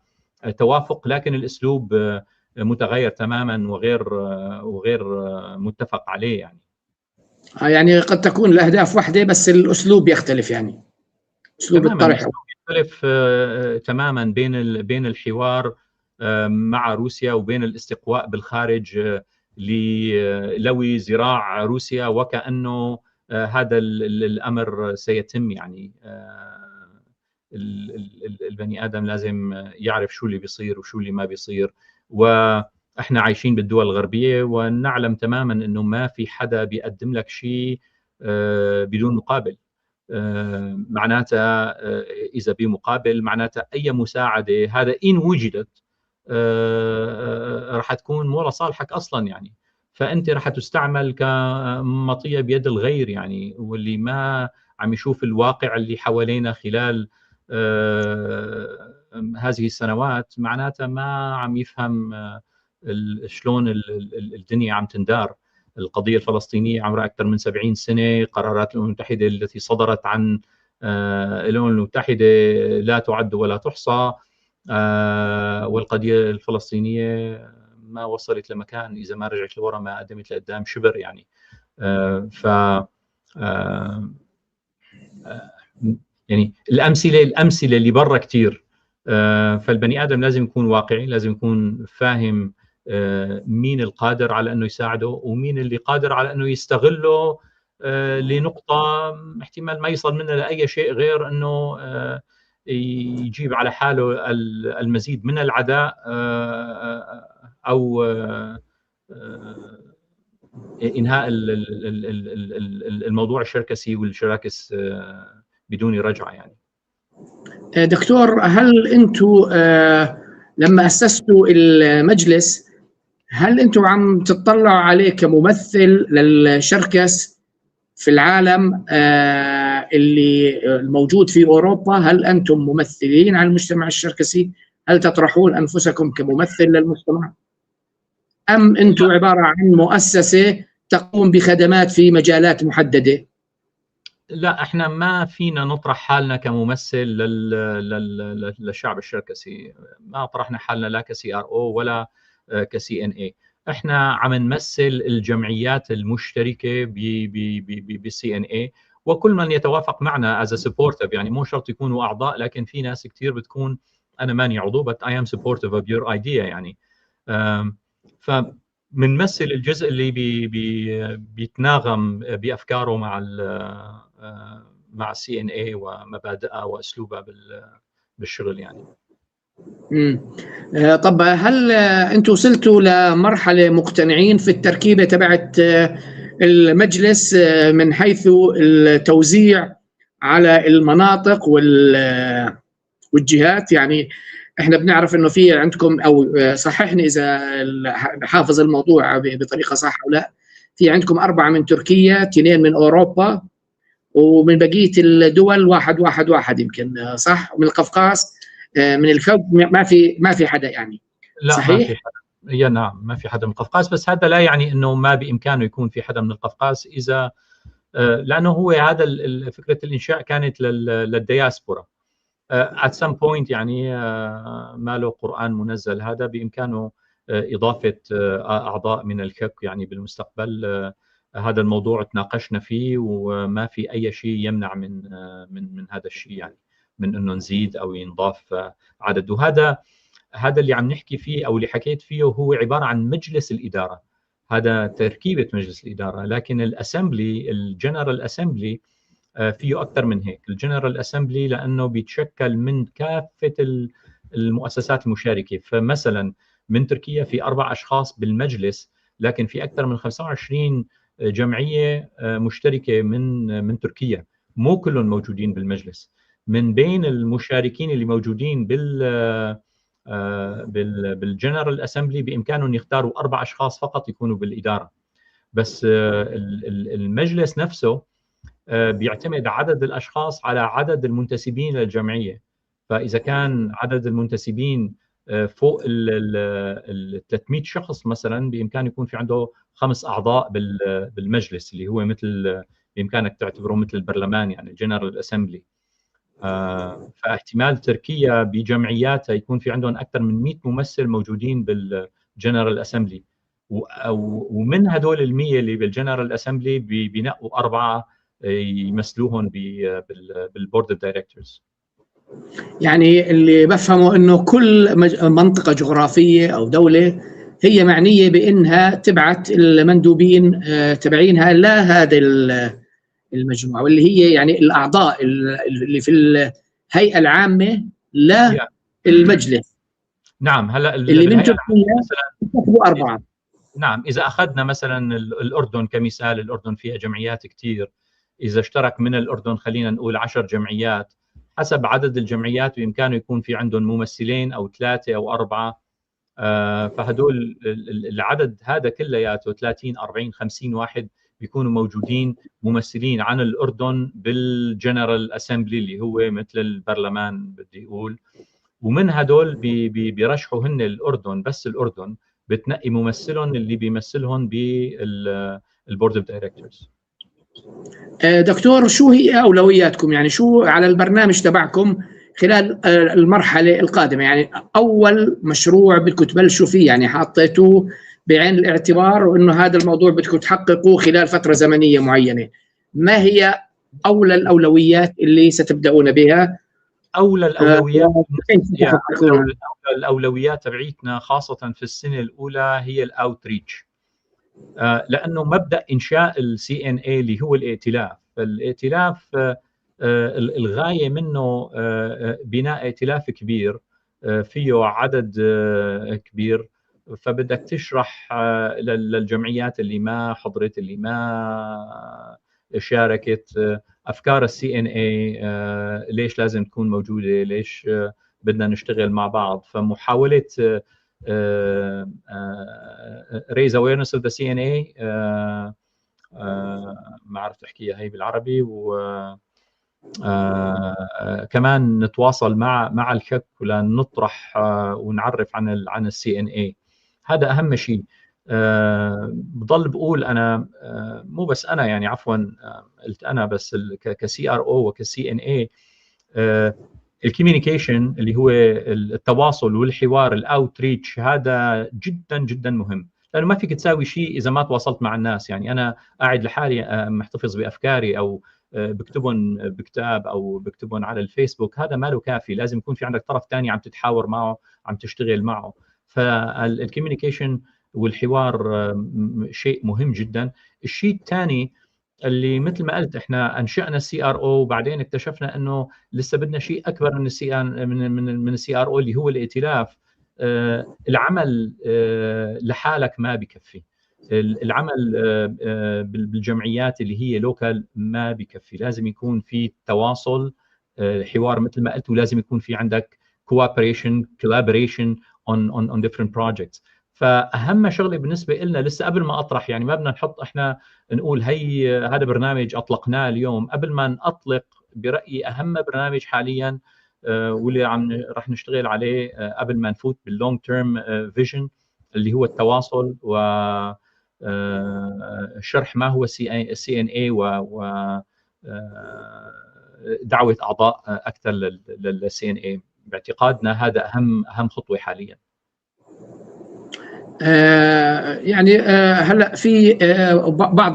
Speaker 2: توافق، لكن الاسلوب متغير تماما وغير متفق عليه يعني.
Speaker 1: يعني قد تكون الاهداف واحدة بس الاسلوب يختلف، يعني اسلوب الطرح.
Speaker 2: يختلف تماما بين الحوار مع روسيا وبين الاستقواء بالخارج للوي ذراع روسيا، وكانه هذا الامر سيتم. يعني البني ادم لازم يعرف شو اللي بيصير وشو اللي ما بيصير، واحنا عايشين بالدول الغربية ونعلم تماما انه ما في حدا بيقدم لك شيء بدون مقابل. معناتها اذا بمقابل، معناتها اي مساعدة هذا ان وجدت رح تكون مو لصالحك اصلا يعني، فانت رح تستعمل كمطيه بيد الغير يعني. واللي ما عم يشوف الواقع اللي حوالينا خلال هذه السنوات معناتها ما عم يفهم شلون الدنيا عم تندار. القضية الفلسطينية عمرها أكثر من 70 سنة، قرارات الأمم المتحدة التي صدرت عن الأمم المتحدة لا تعد ولا تحصى، والقضية الفلسطينية ما وصلت لمكان، إذا ما رجعت لورا ما قدمت لقدام شبر يعني. ف يعني الامثله اللي برا كثير. فالبني ادم لازم يكون واقعي، لازم يكون فاهم مين القادر على انه يساعده ومين اللي قادر على انه يستغله لنقطة احتمال ما يصل منها لاي شيء غير انه يجيب على حاله المزيد من العداء او انهاء الموضوع الشركسي والشراكس بدون رجعه يعني.
Speaker 1: دكتور، هل انتم لما اسستوا المجلس، هل انتم عم تطلعوا عليه كممثل للشركس في العالم اللي الموجود في اوروبا؟ هل انتم ممثلين عن المجتمع الشركسي؟ هل تطرحون انفسكم كممثل للمجتمع؟ ام انتم عبارة عن مؤسسة تقوم بخدمات في مجالات محددة؟
Speaker 2: لا، احنا ما فينا نطرح حالنا كممثل للشعب الشركسي. ما طرحنا حالنا لا ك CRO ولا ك CNA. احنا عم نمثل الجمعيات المشتركة ب CNA وكل من يتوافق معنا as supportive، يعني مو شرط يكونوا اعضاء، لكن في ناس كثير بتكون انا ماني عضو but I am supportive of your idea يعني. فبنمثل الجزء اللي بي بي بيتناغم بافكاره مع ال CNA ومبادئها واسلوبها بالشغل يعني.
Speaker 1: طب هل انتم وصلتوا لمرحلة مقتنعين في التركيبة تبعت المجلس من حيث التوزيع على المناطق والجهات؟ يعني احنا بنعرف انه في عندكم، او صححني اذا حافظ الموضوع بطريقة صح او لا، في عندكم اربعة من تركيا، اثنين من اوروبا، ومن بقية الدول واحد واحد واحد يمكن، صح؟ ومن القفقاز، من الكوك ما في حدا يعني.
Speaker 2: لا.
Speaker 1: صحيح؟
Speaker 2: ما في حدا، يا نعم، ما في حدا من القفقاز، بس هذا لا يعني انه ما بامكانه يكون في حدا من القفقاز اذا لانه هو هذا فكرة الانشاء كانت للدياسبورا at some point يعني. ما له قران منزل، هذا بامكانه اضافه اعضاء من الكك يعني بالمستقبل. هذا الموضوع تناقشنا فيه وما في اي شيء يمنع من هذا الشيء، يعني من انه نزيد او ينضاف عدد. وهذا اللي عم نحكي فيه او اللي حكيت فيه هو عبارة عن مجلس الاداره، هذا تركيبه مجلس الاداره، لكن ال assembly، ال general assembly فيه اكثر من هيك. ال general assembly لانه بيتشكل من كافة المؤسسات المشاركه، فمثلا من تركيا في اربع اشخاص بالمجلس، لكن في اكثر من 25 جمعية مشتركة من تركيا، مو كلهم موجودين بالمجلس. من بين المشاركين اللي موجودين بال بال general assembly بامكانهم يختاروا 4 اشخاص فقط يكونوا بالاداره، بس المجلس نفسه بيعتمد عدد الاشخاص على عدد المنتسبين للجمعيه. فاذا كان عدد المنتسبين فوق ال 300 شخص مثلا، بامكانه يكون في عنده 5 اعضاء بالمجلس، اللي هو مثل بامكانك تعتبره مثل البرلمان، يعني general assembly. فاحتمال تركيا بجمعياتها يكون في عندهم اكثر من 100 ممثل موجودين بال general assembly، ومن هدول ال 100 اللي بال general assembly بينقوا 4 يمثلوهم بال board of directors.
Speaker 1: يعني اللي بفهمه انه كل منطقة جغرافية او دولة هي معنية بانها تبعت المندوبين تبعينها لهذا المجموعه، واللي هي يعني الاعضاء اللي في الهيئة العامة للمجلس.
Speaker 2: نعم، هلا
Speaker 1: اللي من تركيا 4.
Speaker 2: نعم، اذا اخذنا مثلا الاردن كمثال، الاردن فيها جمعيات كثير. اذا اشترك من الاردن خلينا نقول 10 جمعيات، حسب عدد الجمعيات بامكانه يكون في عندهم ممثلين او 3 او 4. فهدول العدد هذا كلياته 30 40 50 واحد بيكونوا موجودين ممثلين عن الاردن بال general assembly اللي هو مثل البرلمان بدي اقول. ومن هدول بيرشحوا هن الاردن، بس الاردن بتنقي ممثلهم اللي بيمثلهم بال board of directors.
Speaker 1: دكتور، شو هي اولوياتكم؟ يعني شو على البرنامج تبعكم خلال المرحلة القادمة؟ يعني اول مشروع بدكم تبلشوا فيه، يعني حطيتوه بعين الاعتبار وانه هذا الموضوع بدكم تحققوه خلال فترة زمنية معينة، ما هي اولى الاولويات اللي ستبداون بها؟
Speaker 2: اولى الاولويات، الاولويات تبعيتنا خاصة في السنة الاولى هي ال outreach، لانه مبدا انشاء ال CNA اللي هو الائتلاف، الائتلاف الغاية منه بناء ائتلاف كبير فيه عدد كبير. فبدك تشرح للجمعيات اللي ما حضرت، اللي ما شاركت، افكار ال CNA ليش لازم تكون موجوده، ليش بدنا نشتغل مع بعض. فمحاوله raise awareness of the CNA، ما عرفت احكيها هي بالعربي، و كمان نتواصل مع الكك لنطرح ونعرف عن ال CNA. هذا اهم شيء. بضل بقول انا، مو بس انا يعني، عفوا قلت انا، بس ك CRO وك CNA، ال communication اللي هو التواصل والحوار، ال outreach، هذا جدا جدا مهم، لانه ما فيك تساوي شيء اذا ما تواصلت مع الناس. يعني انا قاعد لحالي محتفظ بافكاري او بكتبهم بكتاب او بكتبهم على الفيسبوك، هذا ما له كافي. لازم يكون في عندك طرف ثاني عم تتحاور معه، عم تشتغل معه. فال communication والحوار شيء مهم جدا. الشيء الثاني اللي مثل ما قلت، احنا انشانا ال CRO وبعدين اكتشفنا انه لسه بدنا شيء اكبر من ال C من من من ال CRO اللي هو الائتلاف. العمل لحالك ما بكفي، العمل بالجمعيات اللي هي local ما بكفي، لازم يكون في تواصل، حوار مثل ما قلت، ولازم يكون في عندك cooperation، collaboration on different projects. فاهم شغله بالنسبة لنا لسه قبل ما اطرح، يعني ما بدنا نحط احنا نقول هي هذا برنامج اطلقناه اليوم، قبل ما نطلق برايي اهم برنامج حاليا واللي عم رح نشتغل عليه قبل ما نفوت بال long term vision اللي هو التواصل و شرح ما هو CNA و دعوه اعضاء اكثر لل CNA. باعتقادنا هذا اهم خطوة حاليا.
Speaker 1: يعني هلا في بعض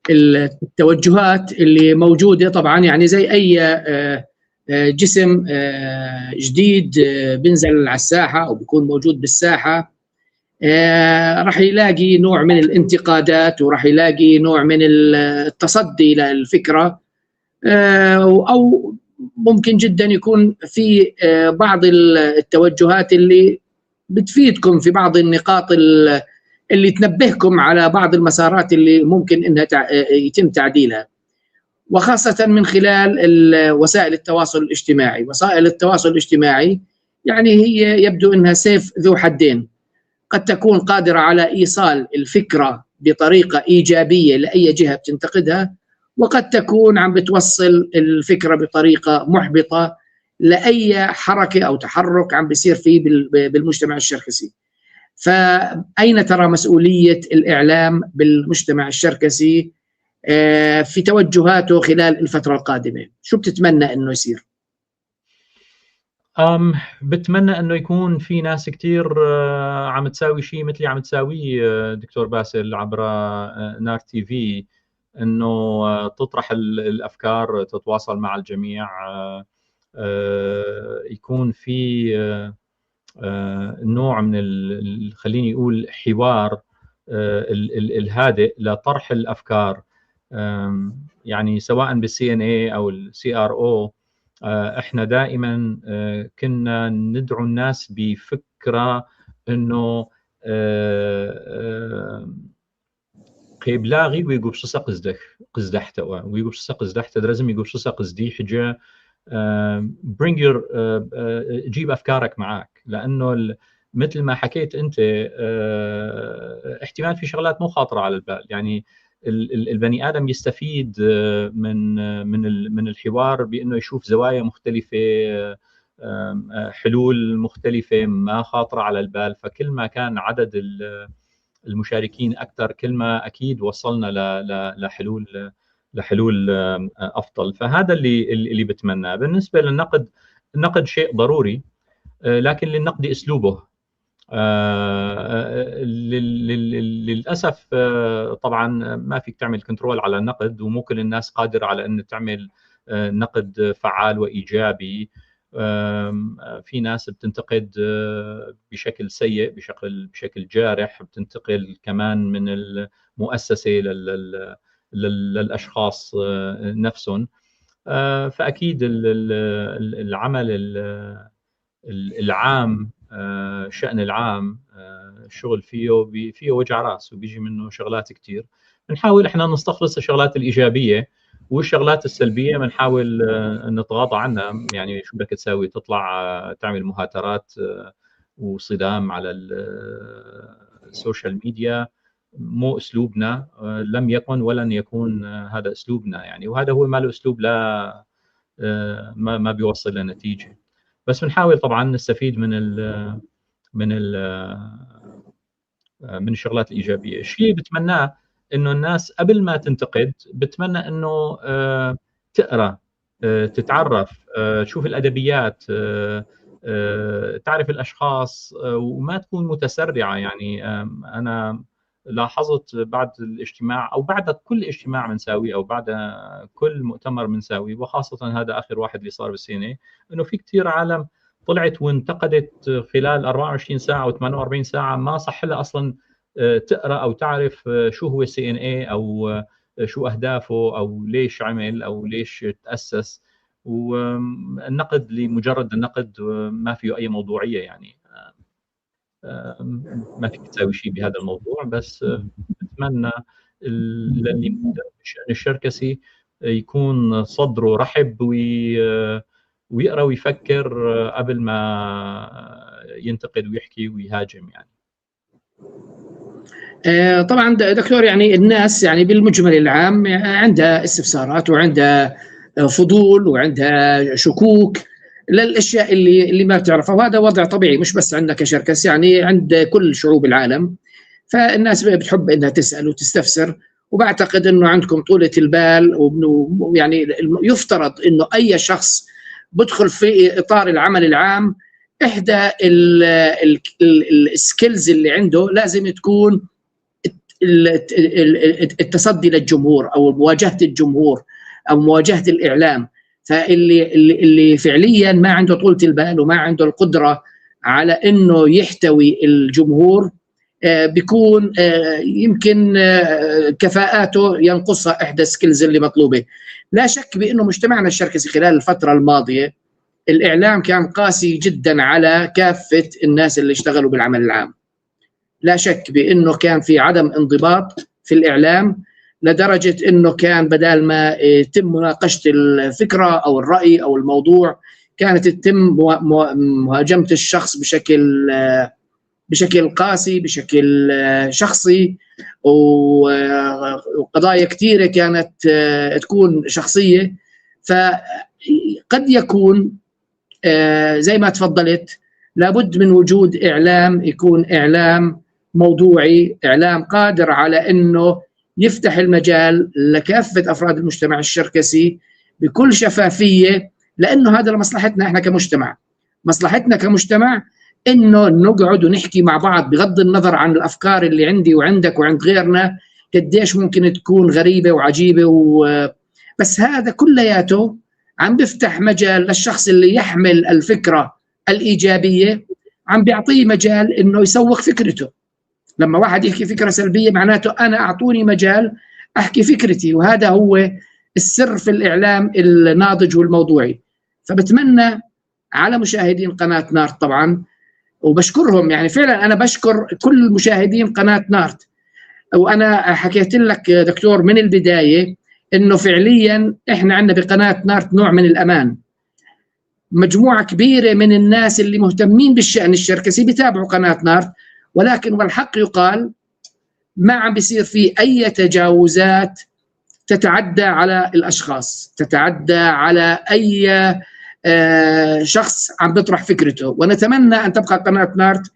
Speaker 1: التوجهات اللي موجودة طبعا، يعني زي اي جسم جديد بينزل على الساحة او بيكون موجود بالساحه، راح يلاقي نوع من الانتقادات وراح يلاقي نوع من التصدي للفكره، او ممكن جدا يكون في بعض التوجهات اللي بتفيدكم في بعض النقاط اللي تنبهكم على بعض المسارات اللي ممكن انها يتم تعديلها، وخاصة من خلال وسائل التواصل الاجتماعي. وسائل التواصل الاجتماعي يعني هي يبدو انها سيف ذو حدين، قد تكون قادرة على ايصال الفكرة بطريقة ايجابية لاي جهة بتنتقدها، وقد تكون عم بتوصل الفكرة بطريقة محبطة لاي حركة او تحرك عم بيصير فيه بالمجتمع الشركسي. فاين ترى مسؤولية الاعلام بالمجتمع الشركسي في توجهاته خلال الفترة القادمة؟ شو بتتمنى انه يصير؟
Speaker 2: بتمنى انه يكون في ناس كثير عم تساوي شيء مثل عم تساويه دكتور باسل عبر نار تي في، انه تطرح الافكار، تتواصل مع الجميع، يكون في نوع من خليني اقول حوار الهادئ لطرح الافكار، يعني سواء بال CNA او ال CRO. احنا دائما كنا ندعو الناس بفكره انه قبلاغي ويقبصص قزدح قزدحته ويقبصص قزدحته لازم يقبصص قزدي حجه، bring your جيب افكارك معك، لانه مثل ما حكيت انت احتمال في شغلات مو خاطره على البال. يعني البني ادم يستفيد من من من الحوار بانه يشوف زوايا مختلفة، حلول مختلفة ما خاطره على البال. فكل ما كان عدد المشاركين اكثر كل ما اكيد وصلنا لحلول افضل. فهذا اللي بتمناه. بالنسبة للنقد، النقد شيء ضروري، لكن للنقد اسلوبه. للاسف طبعا ما فيك تعمل control على النقد، ومو كل الناس قادرة على ان تعمل نقد فعال وايجابي. في ناس بتنتقد بشكل سيء، بشكل جارح، بتنتقل كمان من المؤسسة للاشخاص نفسهم. فاكيد العمل العام، الشأن العام، الشغل فيه وجع راس وبيجي منه شغلات كثير. بنحاول احنا نستخلص الشغلات الايجابية، والشغلات السلبية بنحاول نتغاضى عنها. يعني شو بدك تساوي؟ تطلع تعمل مهاترات وصدام على ال social media، مو اسلوبنا، لم يكن ولن يكون هذا اسلوبنا يعني. وهذا هو ما له اسلوب، لا ما بيوصل لنتيجة. بس بنحاول طبعا نستفيد من من الشغلات الايجابية. الشيء بتمناه انه الناس قبل ما تنتقد، بتمنى انه تقرا، تتعرف، تشوف الادبيات، تعرف الاشخاص، وما تكون متسرعه. يعني انا لاحظت بعد الاجتماع او بعد كل اجتماع بنساويه او بعد كل مؤتمر بنساويه، وخاصة هذا اخر واحد اللي صار بالسينة، انه في كثير عالم طلعت وانتقدت خلال 24 ساعة او 48 ساعة، ما صح لها اصلا تقرا او تعرف شو هو CNA او شو اهدافه او ليش عمل او ليش تاسس. والنقد لمجرد النقد ما فيه اي موضوعية، يعني ما فيك تساوي شيء بهذا الموضوع. بس بتمنى للي بالشأن الشركسي يكون صدره رحب ويقرا ويفكر قبل ما ينتقد ويحكي ويهاجم. يعني
Speaker 1: طبعا دكتور، يعني الناس يعني بالمجمل العام عندها استفسارات وعندها فضول وعندها شكوك للاشياء اللي ما بتعرفها، وهذا وضع طبيعي مش بس عندنا كشركس، يعني عند كل شعوب العالم. فالناس بتحب انها تسال وتستفسر، وبعتقد انه عندكم طولة البال، ويعني يفترض انه اي شخص بدخل في اطار العمل العام احدى ال skills اللي عنده لازم تكون التصدي للجمهور او مواجهة الجمهور او مواجهة الاعلام. فاللي اللي فعليا ما عنده طولة البال وما عنده القدرة على انه يحتوي الجمهور بيكون يمكن كفاءاته ينقصها احدى ال skills اللي مطلوبه. لا شك بانه مجتمعنا الشركسي خلال الفترة الماضية الاعلام كان قاسي جدا على كافة الناس اللي اشتغلوا بالعمل العام. لا شك بانه كان في عدم انضباط في الاعلام لدرجة انه كان بدال ما يتم مناقشة الفكرة او الراي او الموضوع كانت تتم مهاجمة الشخص بشكل قاسي، بشكل شخصي، وقضايا كثيرة كانت تكون شخصية. فقد يكون زي ما تفضلت لابد من وجود إعلام يكون إعلام موضوعي، إعلام قادر على أنه يفتح المجال لكافة أفراد المجتمع الشركسي بكل شفافية، لأنه هذا لمصلحتنا إحنا كمجتمع. مصلحتنا كمجتمع إنه نقعد ونحكي مع بعض بغض النظر عن الأفكار اللي عندي وعندك وعند غيرنا قديش ممكن تكون غريبة وعجيبة بس هذا كلياته عم بفتح مجال للشخص اللي يحمل الفكرة الإيجابية، عم بيعطيه مجال إنه يسوق فكرته. لما واحد يحكي فكرة سلبية معناته أنا أعطوني مجال أحكي فكرتي، وهذا هو السر في الإعلام الناضج والموضوعي. فبتمنى على مشاهدين قناة نارت طبعا، وبشكرهم، يعني فعلا أنا بشكر كل مشاهدين قناة نارت. وأنا حكيت لك دكتور من البداية إنه فعليا إحنا عندنا بقناة نارت نوع من الأمان. مجموعة كبيرة من الناس اللي مهتمين بالشأن الشركسي بيتابعوا قناة نارت، ولكن والحق يقال ما عم بيصير في أي تجاوزات تتعدى على الأشخاص، تتعدى على أي شخص عم بيطرح فكرته. ونتمنى أن تبقى قناة نارت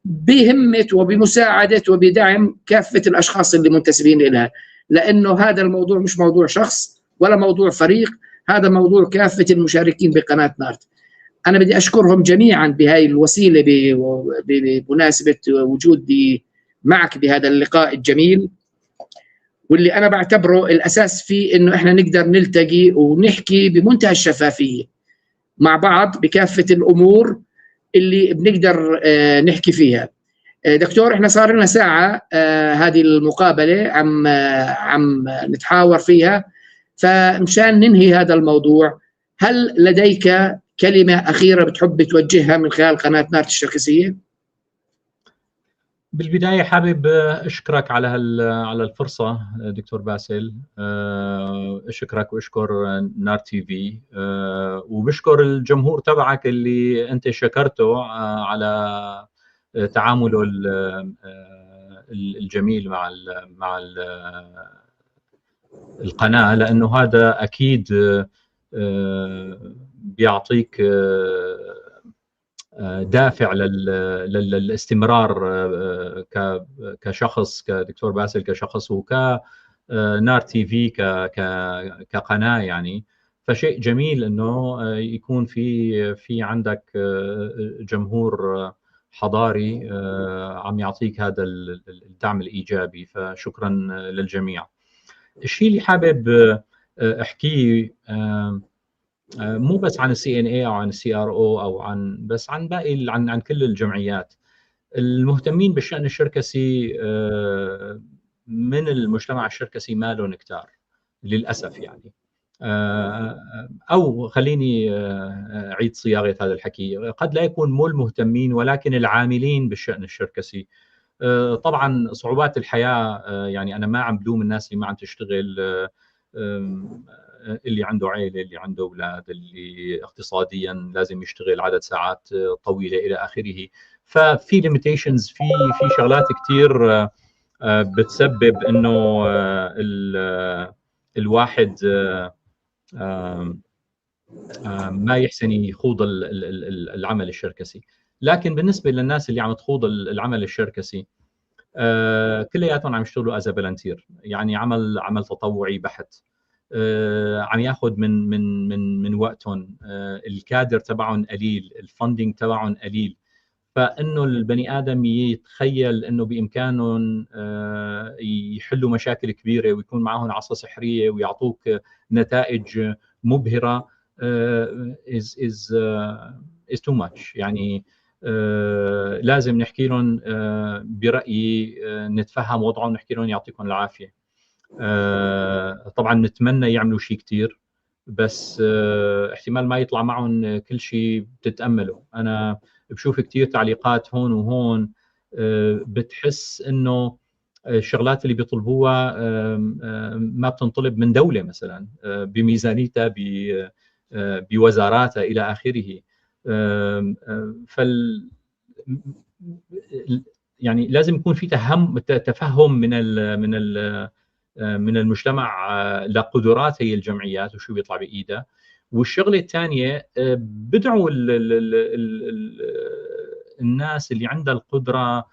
Speaker 1: بهمة وبمساعدة وبدعم كافة الأشخاص اللي منتسبين لها، لأنه هذا الموضوع مش موضوع شخص ولا موضوع فريق، هذا موضوع كافة المشاركين بقناة نارت. أنا بدي أشكرهم جميعا بهاي الوسيلة بمناسبة وجودي معك بهذا اللقاء الجميل، واللي أنا بعتبره الأساس فيه إنه إحنا نقدر نلتقي ونحكي بمنتهى الشفافية مع بعض بكافة الأمور اللي بنقدر نحكي فيها. دكتور، إحنا صار لنا ساعة هذه المقابلة عم نتحاور فيها، فمشان ننهي هذا الموضوع، هل لديك كلمة أخيرة بتحب توجهها من خلال قناة نارت الشركسية؟
Speaker 2: بالبداية حابب أشكرك على الفرصة دكتور باسل، أشكرك وأشكر نار تي في، وبشكر الجمهور تبعك اللي أنت شكرته على تعامله الجميل مع القناة، لأنه هذا أكيد بيعطيك دافع للاستمرار كشخص، كدكتور باسل كشخص، وكنار تي في كقناة يعني. فشيء جميل انه يكون في عندك جمهور حضاري عم يعطيك هذا الدعم الايجابي، فشكرا للجميع. الشيء اللي حابب احكيه مو بس عن ال CNA او عن ال CRO او عن بس عن باقي عن كل الجمعيات المهتمين بالشأن الشركسي من المجتمع الشركسي ما لهم كتار للاسف يعني. او خليني اعيد صياغة هذا الحكي، قد لا يكون مو المهتمين ولكن العاملين بالشأن الشركسي. طبعا صعوبات الحياة، يعني انا ما عم بلوم الناس اللي ما عم تشتغل، اللي عنده عائلة، اللي عنده اولاد، اللي اقتصاديا لازم يشتغل عدد ساعات طويلة الى اخره. ففي limitations، في شغلات كثير بتسبب انه الواحد ما يحسن يخوض العمل الشركسي. لكن بالنسبة للناس اللي عم تخوض العمل الشركسي كلياتهم عم يشتغلوا as volunteer، يعني عمل تطوعي بحت، عم ياخذ من من من من وقتهم، الكادر تبعهم قليل، ال funding تبعهم قليل. فانه البني ادم يتخيل انه بامكانهم يحلوا مشاكل كبيرة ويكون معهم عصا سحريه ويعطوك نتائج مبهرة is is too much. يعني لازم نحكي لهم، برايي نتفهم وضعهم، نحكي لهم يعطيكم العافية. طبعا نتمنى يعملوا شيء كثير، بس احتمال ما يطلع معهم كل شيء بتتامله. انا بشوف كثير تعليقات هون وهون، بتحس انه الشغلات اللي بيطلبوها ما بتنطلب من دولة مثلا بميزانيتها بوزاراتها الى اخره. فال يعني لازم يكون في تفهم من المجتمع لقدرات هي الجمعيات وشو بيطلع بايدها. والشغله الثانية، بدعوا ال ال ال الناس اللي عندها القدرة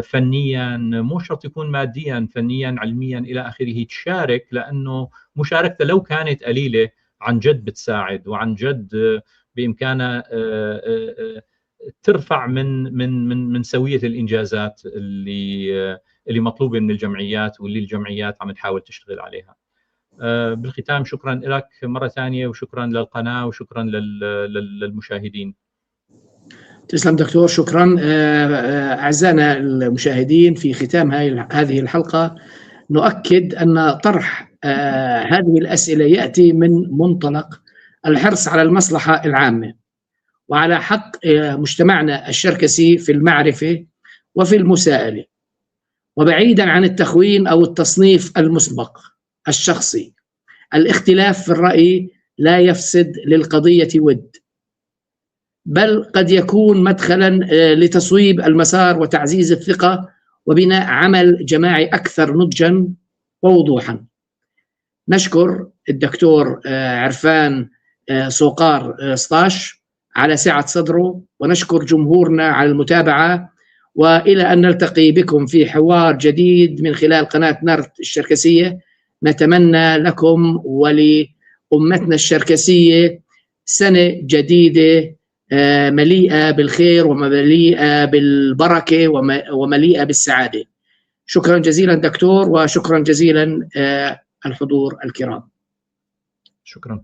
Speaker 2: فنيا، مو شرط يكون ماديا، فنيا، علميا، الى اخره، تشارك، لانه مشاركتها لو كانت قليله عن جد بتساعد، وعن جد بامكانها ترفع من سويه الانجازات اللي مطلوبه من الجمعيات واللي الجمعيات عم تحاول تشتغل عليها. بالختام، شكرا لك مرة ثانية وشكرا للقناة وشكرا للمشاهدين.
Speaker 1: تسلم دكتور، شكرا. اعزائنا المشاهدين، في ختام هذه الحلقة نؤكد ان طرح هذه الاسئلة ياتي من منطلق الحرص على المصلحة العامة وعلى حق مجتمعنا الشركسي في المعرفة وفي المساءلة، وبعيدا عن التخوين او التصنيف المسبق الشخصي. الاختلاف في الراي لا يفسد للقضية ود، بل قد يكون مدخلا لتصويب المسار وتعزيز الثقة وبناء عمل جماعي اكثر نضجا ووضوحا. نشكر الدكتور عرفان صوقار 16 على سعة صدره، ونشكر جمهورنا على المتابعه، والى ان نلتقي بكم في حوار جديد من خلال قناة نارت الشركسيه، نتمنى لكم ولامتنا الشركسيه سنة جديدة مليئة بالخير ومليئة بالبركة ومليئة بالسعادة. شكرا جزيلا دكتور، وشكرا جزيلا الحضور الكرام.
Speaker 2: شكرا.